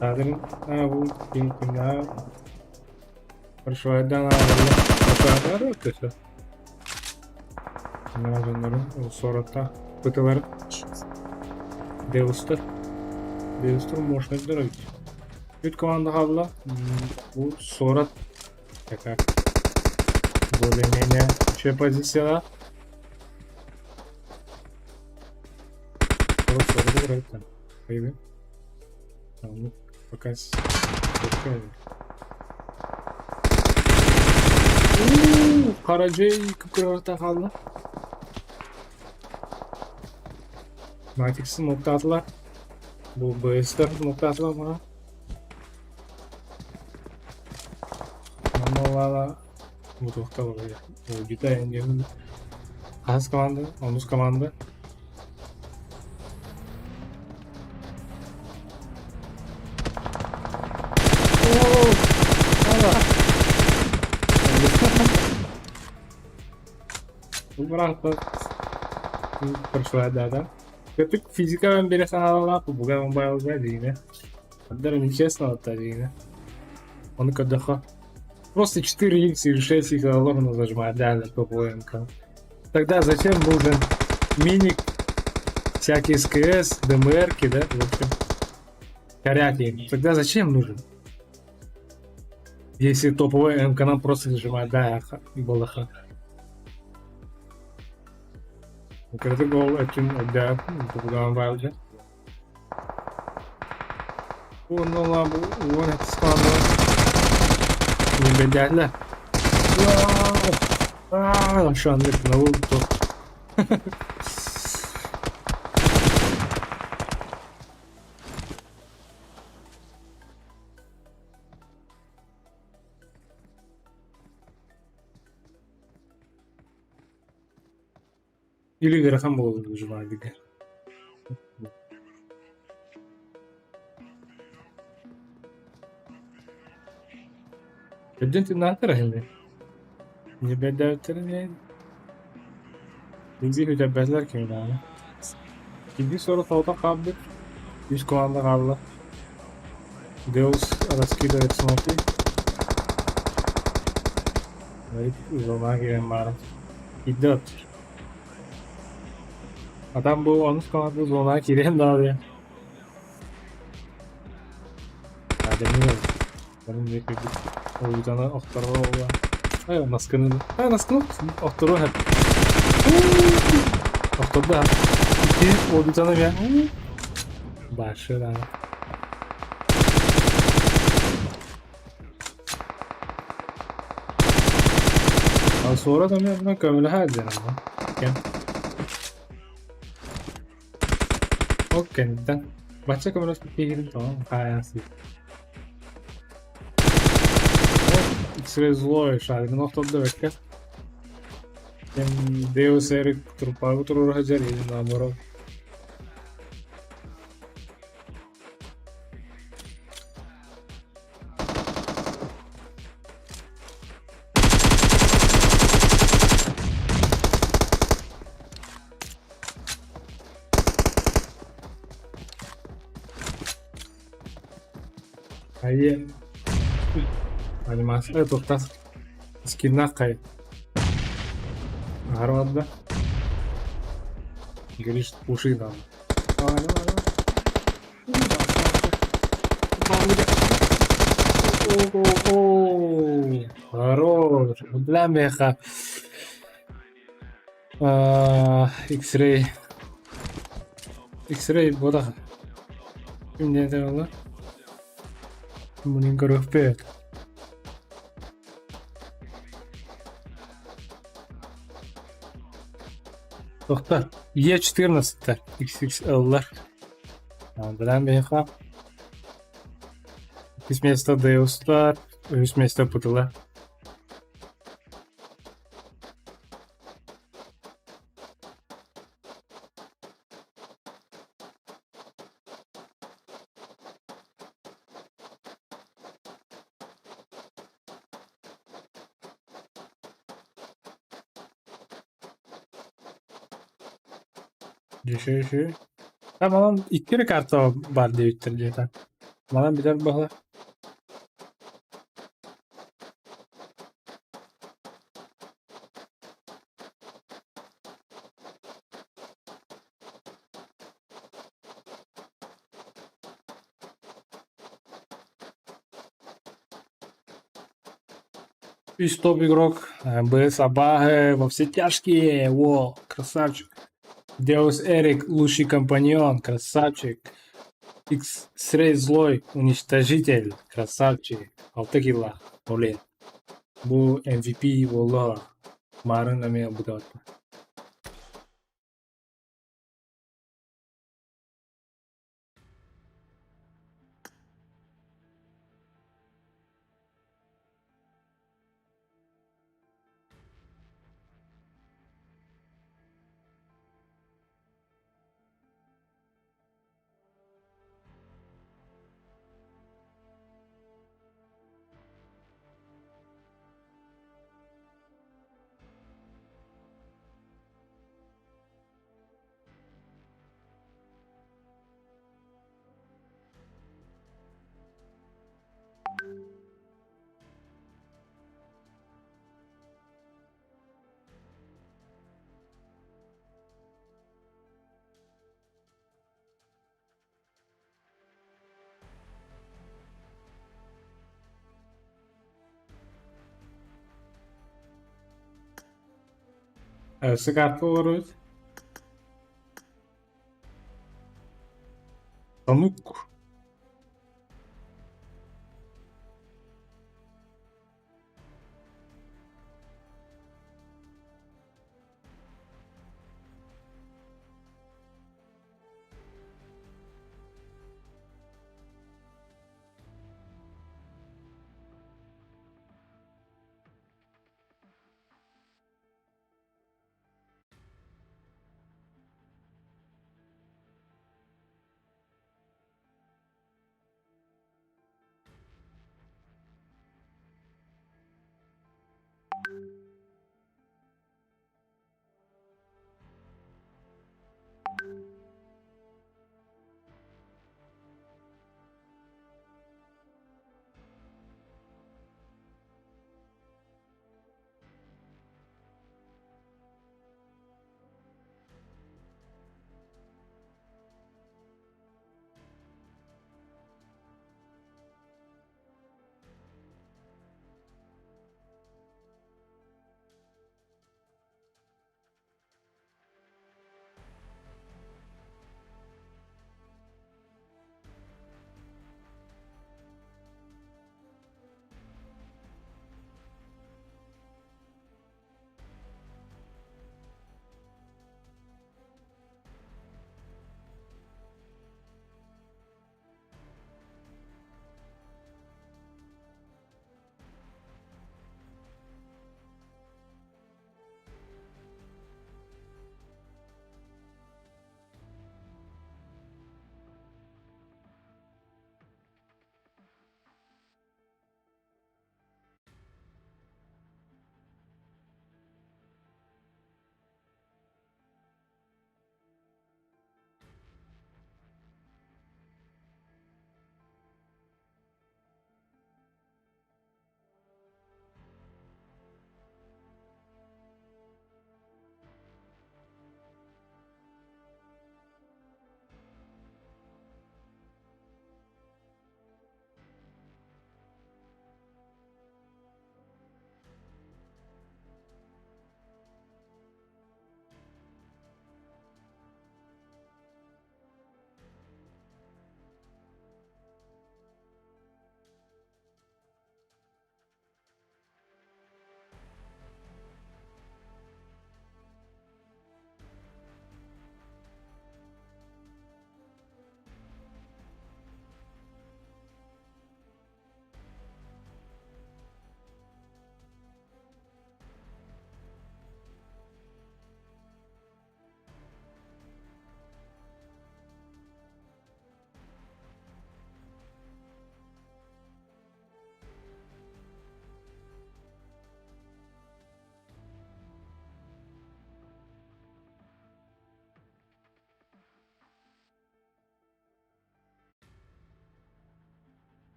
Кадрын, а, бу ким кимнаа Прошвайдан Прошвайдар өттөсө. Дьоннорун соротта бытылар Деустер. Деустер мощный здоровье. Үт команда хаалла. Бу сорот такая более-менее еще позиция. Сорот сорот играет там. Появил. Ну, пока Каражей күкүрөтө хаалла. Матиксин нуктаатылар. Бу БСтер нуктаатылар мага. Мамалала бу токтал Бүта энген. Хас команда, онус команда. Бу бырахта. Прошлая дата. Это физика вам бере саналалаах буга мобайлга дигине. Даже нечестно вот дигине. Он когда просто 4х или 6х ложно зажимать, да, на топовый МК. Тогда зачем нужен миник, всякие СКС, ДМРки, да, в общем, коряки. Тогда зачем нужен? Если топовый МК нам просто зажимать, да, балаха. Кырдык ол өттүн өйдөөх тугудаан баалдьа. Уонна бу уон иккис бэдээлэ. Шаннык наулто. Или ыарахан буолар выживание. Өйдөн тыыннаахтар аһыллыы. Ньэбэдээбиттэрин Биир үтэрбэтилэр кимнээҕи. Икки сорук соҕотох хаалбыт, үс команда хаалла. Deus раскидывает смоки. Зона киирэн баара. Идет. А там был онус команда зона киирэн даҕаны. Уутаны охторо Ай, наскыны. Ай, наскыны охторо хэп. Охторда. Ики уутаны я. Башы да. Суора да мен көмөлөһө дьаама. Кем. Ол кэнниттэн бачча көмөлөспүт киһигин тоҕо хаайан X-ray злой шаригын охтордо бэккэ. Кем Deus Eric трупагы туруора сылдьар или наоборот. Хайа анимация туохтаах скиннаах хай аһара барда. Говоришь, уши нам. Хорош. Бля меха. X-ray. X-ray буолах. Ким диэн буолла? Мунин көрүөхпүт. Тохта. Е14 XXL-лар. Билэн биһиэхэ үс миэстэ Deus-тар, үс миэстэ Пытыла. Еще, еще. А манан икки эрэ карта баар диэбиттэр диэтэ. Манан билэр баһа. Үс топ игрок, БС Абаhe, во все тяжкие, во, красавчик. Deus Эрик, лучший компаньон, красавчик. X-Ray злой, уничтожитель, красавчик. Алта килла, блин. Бу MVP буолла. Марын эмиэ ылбыта. Өссө карта олоробут. Танук.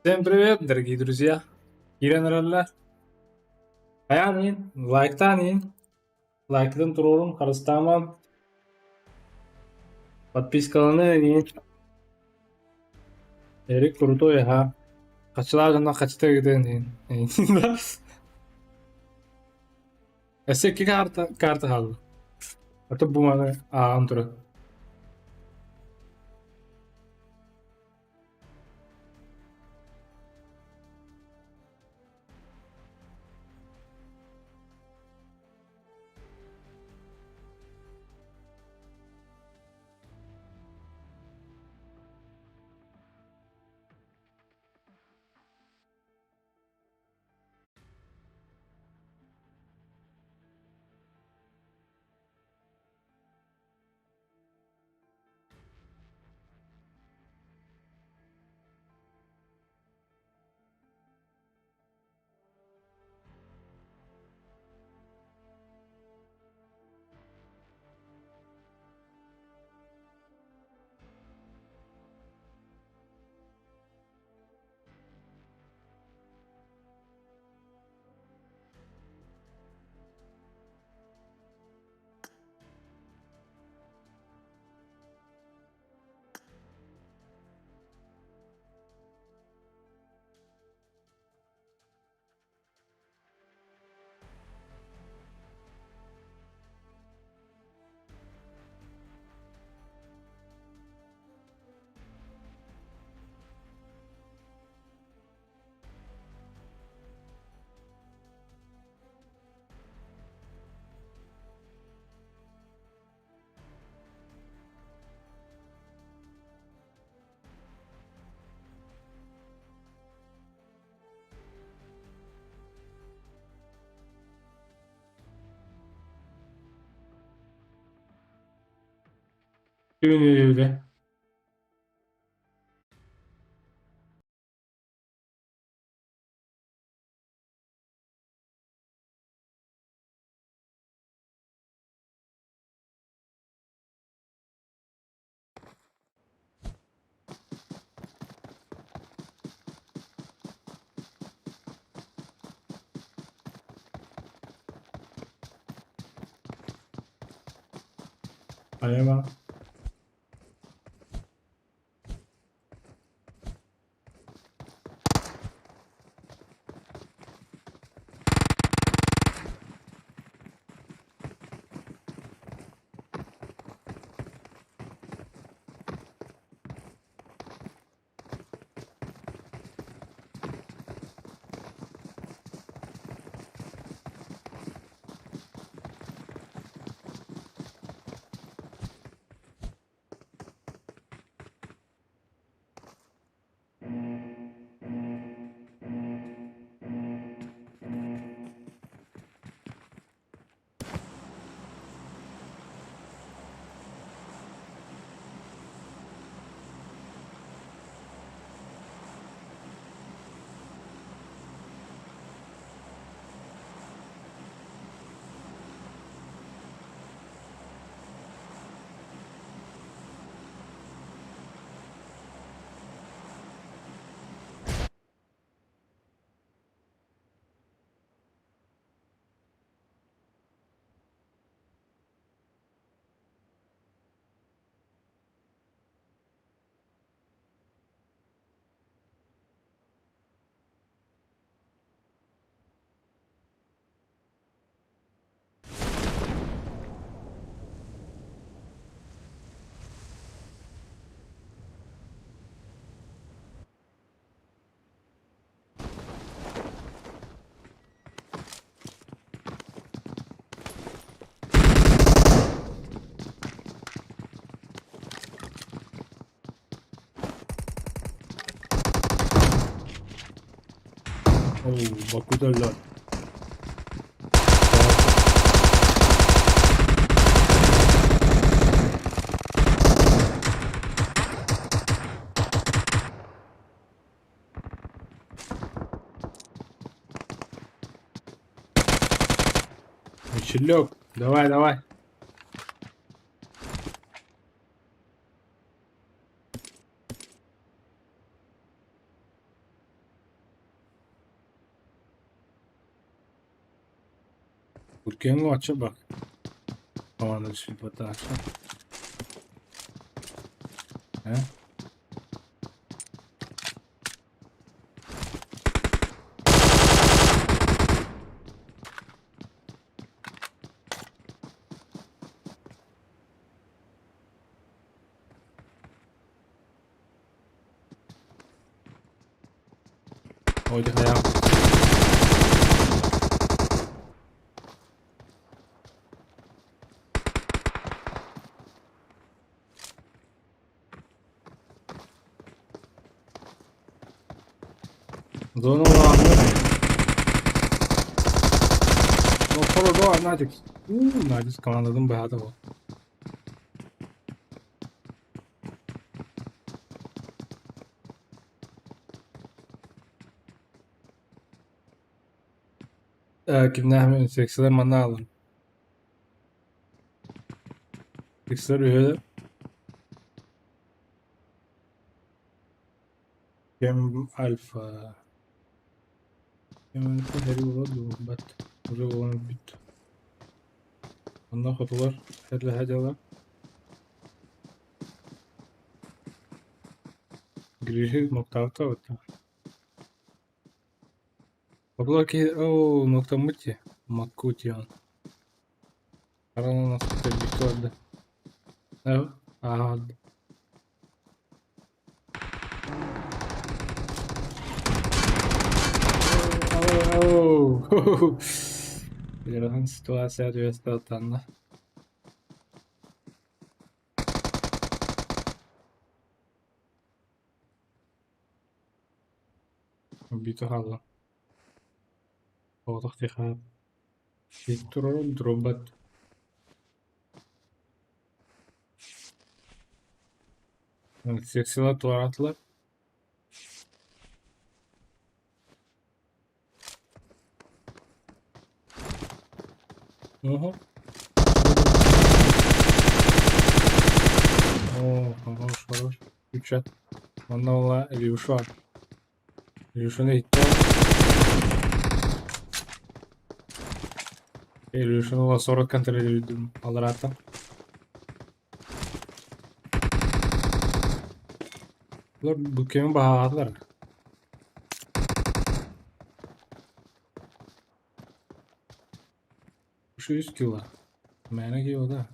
Всем привет, дорогие друзья! Киирэн эрэллэр. Хайаан иһин, лайктаан иһин, лайкытын туруорун, харыстааман, подпискаланы иһин. Эрик крутой, аха. Хачылаах дьонно хачыта ыытыан иһин. Өссө икки карта хаалла. Аты бу маны ааҕан турар. Түүнү Айама. Оо, бакуталлар. Мичелек, давай, давай. Буркеҥҥа оччо бар. Команда түспүт Э? Ой, хайа. Зона улаҕаннык. Ну, Надик. Надик командатын быһаата ол. Кимнээх секциялар манна аалар. Секциялар үһү Кем Альфа. Кем Альфа һэри буолар дуу, бат. Уже буолан бүт. Онно хотулар хэрлэһэ дьала. Гриши ноктаабыта бытта. Хотулар киһи оо ноктаммыт дии. Маккутион. Аранан кэлбиккэ барда. Аа Ыарахан ситуация түбэстэ Убито хаалла. Соҕотох тихо турар дробат. Секциялар туораатылар. Ого. О, хорош, хорош. Үчэт. Онно буолла Илюша. Илюшаны иһиттэ. Илюшаны буолла 40 контролируйдум алларааттан. Булар бу кеми баһаатылар. Үс кило. Мээнэ кило да.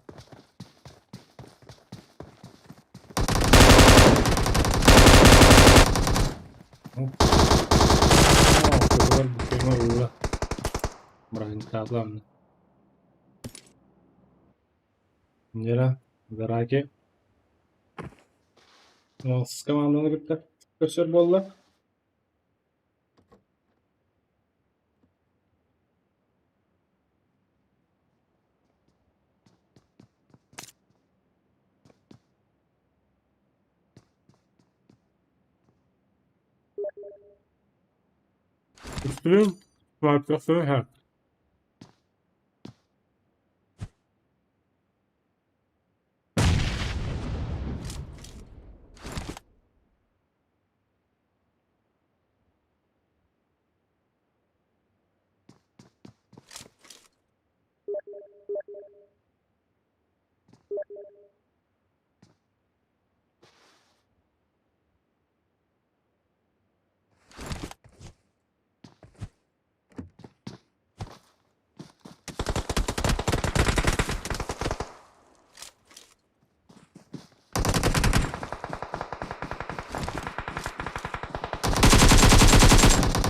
Хотулар бу кеми ылла. Бырахынтаатылар. Дьэ, Зараки. Алтыс команданы кытта көрсөр буолла. Үстүн Маркасы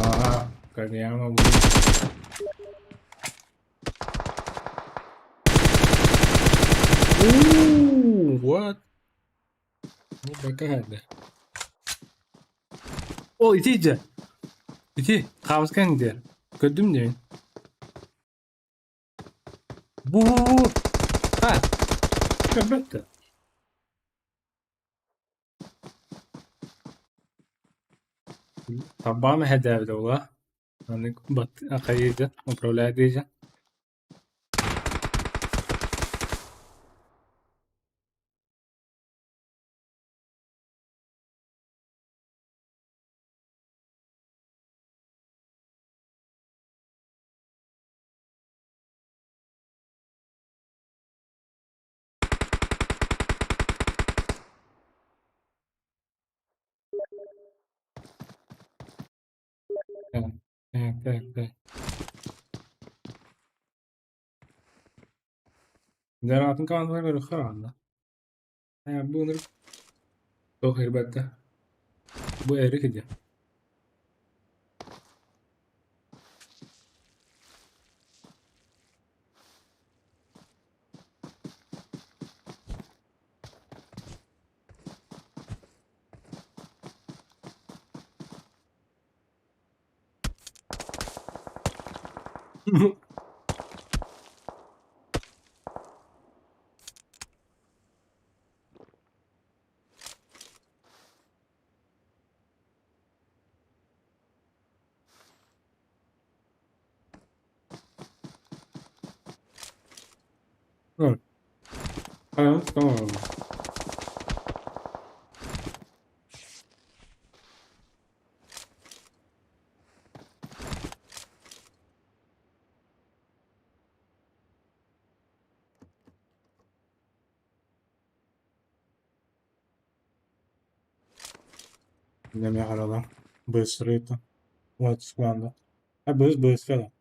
Аа, Каньяма Ooh, what? Oh my god. О, ити дьэ. Ити, хаамыскаҥ диэр. Көрдүм диэн. Бу бу бу. А, көрбөт да. Табаам эһэдээбитэ буолла. Аны бат хайыыдьа, управляет диэдьэ. Так, так, так, так. Дьараатын командалар көрүөххэ даҕаны. Бу ынырык туох ирбэттэ. Бу Эрик диэн. Tamam. Нэмэ харалар. Быстро Вот скланда. А быс быстро.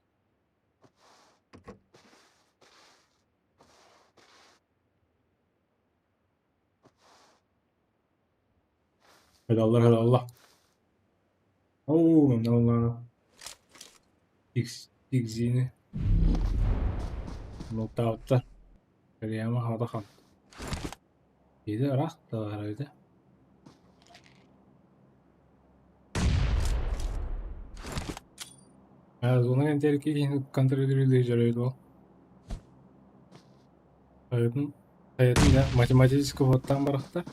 Helallah helallah. Oo, ne Allah. X XZ'ni Knockout'ta. Прямо хадахан. Иди рахталар иди. Зона интерки контролирует жарит. Hayatın hayatın da математический хоттан барахта.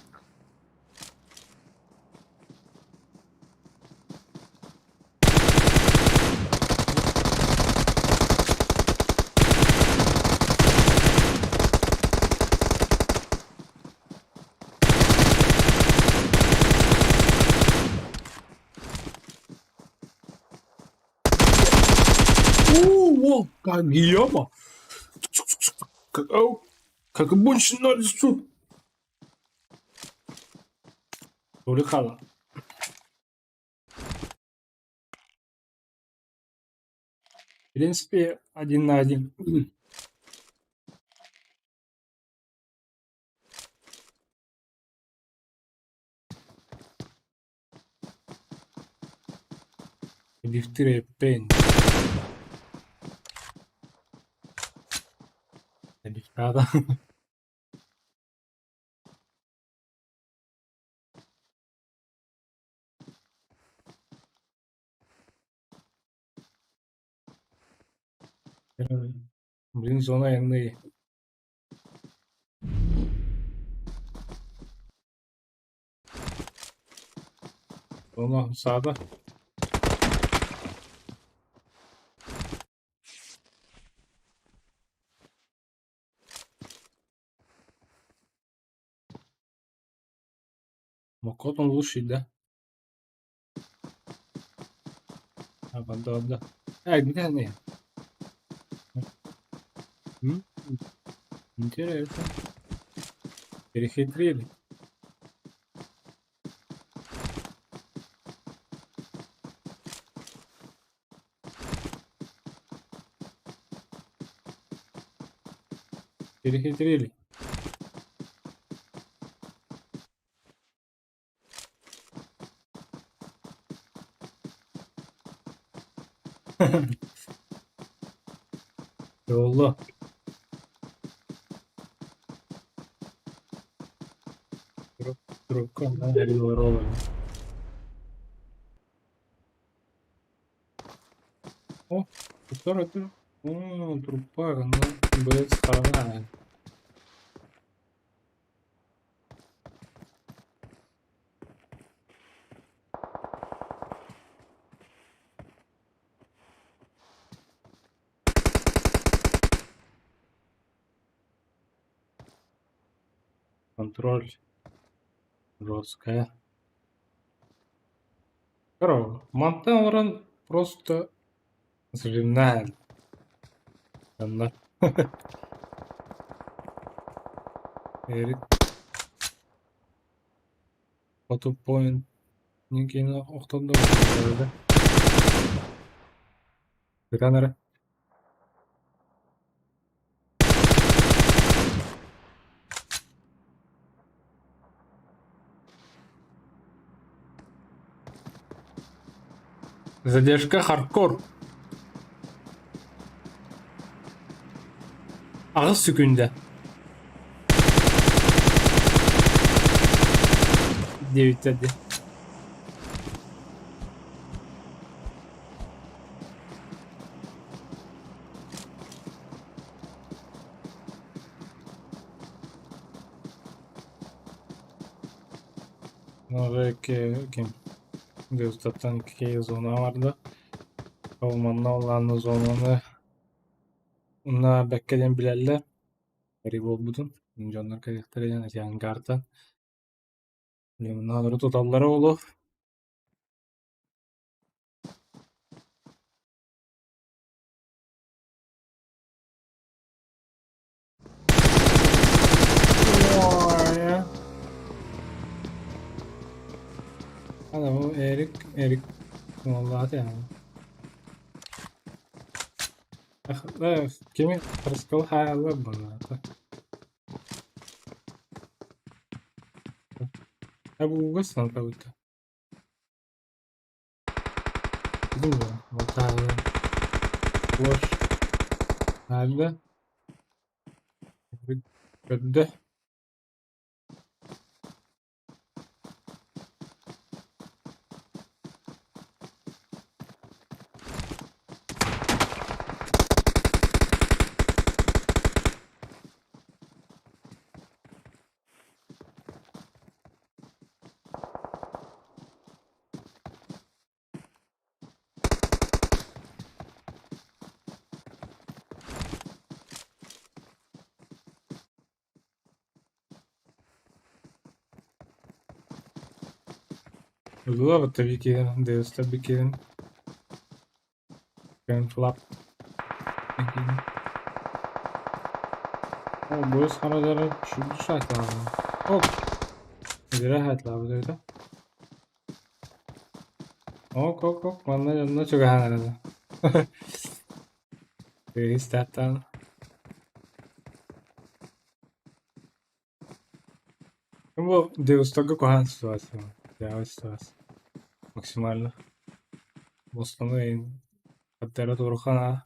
О, как яма. Как, как больше на лицо. Уликала. В принципе, один на один. Дифтерия пень. Правда. Блин, зона Н. Зона sağda. Мокот он лучший, да? А, да, да. А, где они? Интересно. Перехитрили. Перехитрили. Yolla. О, второй трупа, ну, без сторона. Контроль жесткая. Здорово. Мантан просто взрывная. Эрик. Фотопоинт. Никина охтонда. Ытан эрэ. Задержка хардкор. Аҕыс секүндэ. Диэбиттэр дии. Ким Дьустаттан икки зона барда. Ол манна улаанна зонаны уонна бэккэ диэн билэллэр. Эри буолбутун. Дьоннор кэлиэхтэрэ диэн Ангартан. Манна туталлара буолуо. Ана бу Эрик, Эрик уоллаата yani. Кими Харыскал хаалла бунаата. Бу санатабыта. Bilmiyorum. Boş. Nerede? Көрдө. Ылла tabii ki Deus tabii ki. Ben flap. О, бу харадары шуду Оп. Зря хатлабы Ок, ок, ок, манна онно чугаһаан Истаттан. Бу Деустага куһаҕан ситуация. Дьаабы ситуация. Максимально. Бостаны хаттара турухана.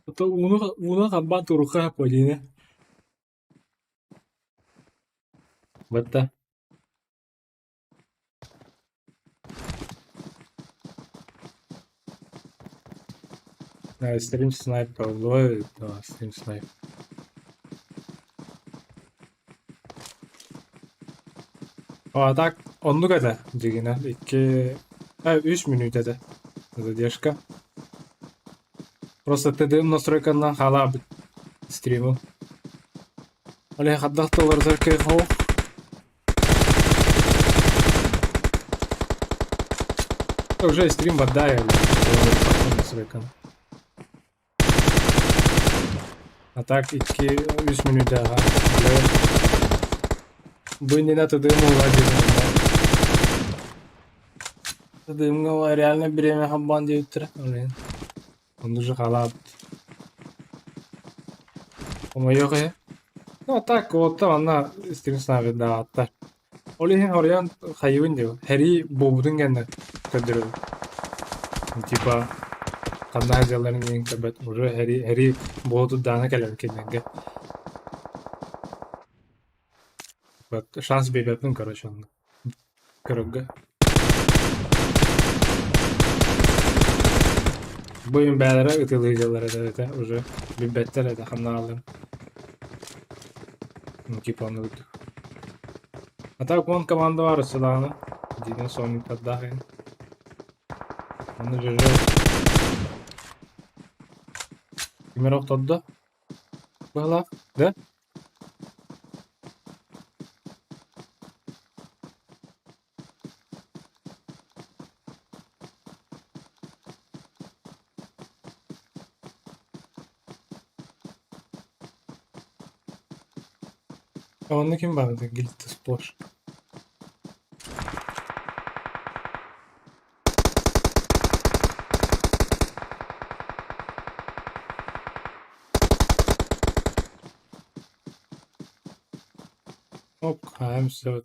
Ото ууну ууну хамбаан туруха полине. Батта. Стрим снайп ловит, да, стрим снайп. А так, оннук этэ, дьиҥинэн, икки, үс мүнүүтэ этэ задержка. Просто ТДМ настройканан хаалаабыт стриму. Ол иһин хайдах да уларытар кыах суох. Уже стрим барда настройкан. А так икки үс мүнүүтэ аха. Бу иннинэ ТДМ ула ТДМ реально бириэмэ хамбаан диэбиттэрэ. Онно уже хаалаабыт. Хомойуох иһин. Ну так уоттар манна стрим снайпердааттар. Ол иһин хоруйан хайыбын диэн Хэрий буолбутун кэннэ көрдөрөбүн. Типа ханна сылдьалларын диэн көрбөт. Уже Хэрий Хэрий буола турдаҕына кэлэбин кинилэргэ. Шанс биэрбэппин короче онно көрөргө. Бу иһин бэйэлэрэ ытыалыы сылдьаллар этэ уже билбэттэр этэ ханна хаалларын. Типа оннук. А так вон команда баар өссө даҕаны. Дина Сониктардаах ин. Онно дьөрү ким эрэ охтордо быһалаах да? Онно ким баар Гильта сплошь. Ок, АМ7.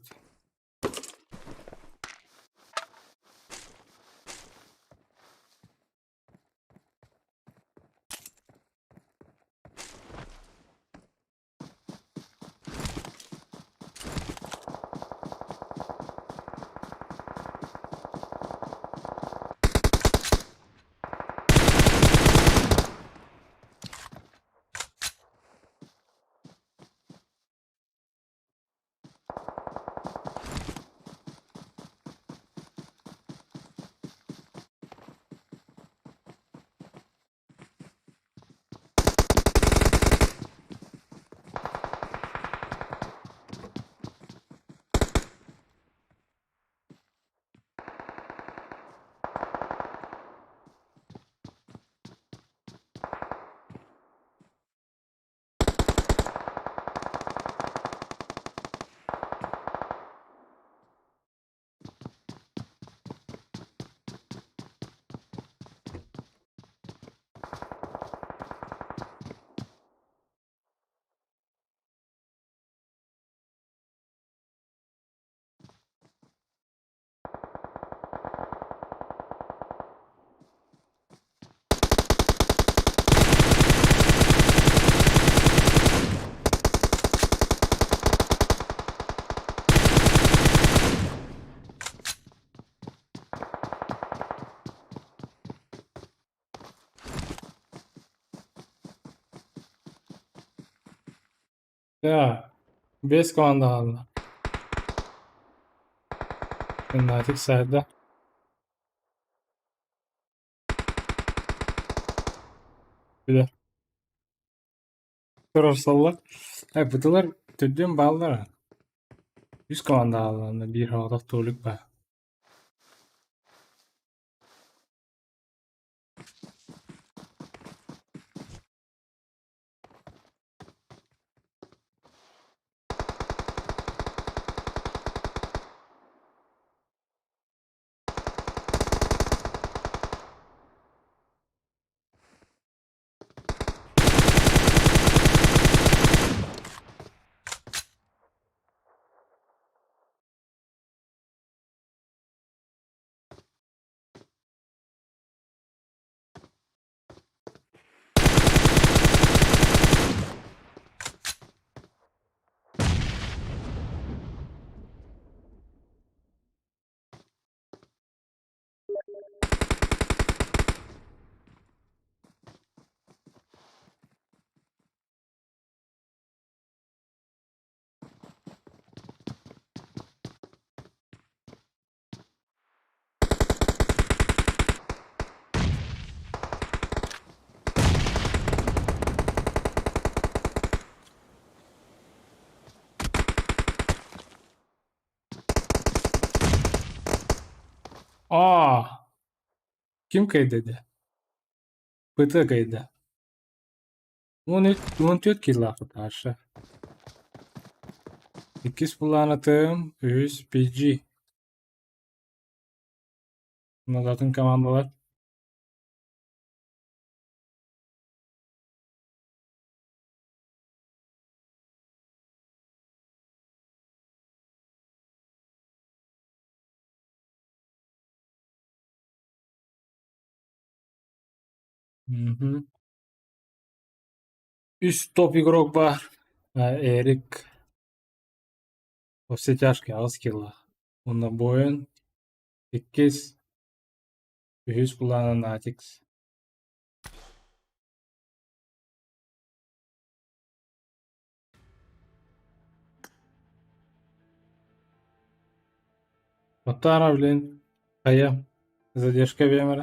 Ya, 5 команда хаалла. Fnatic сайда. Билэр. Туруорсаллар. Э, бытылар төрдүөн бааллара. Үс команда хаалла, биир соҕотох Толик баар. Аа! Ким кыайда? ПТ кыайда. 14 киллаах Таша. Иккис былаанатым, үһүс PG. Атын командалар. Мгм. Үс топ игрок баар. Эрик. Во все тяжкие аҕыс киллаах. Уонна Боен иккис, үһүс былаана Натикс. Оттара, блин, хайа, задержка биэмэрэ.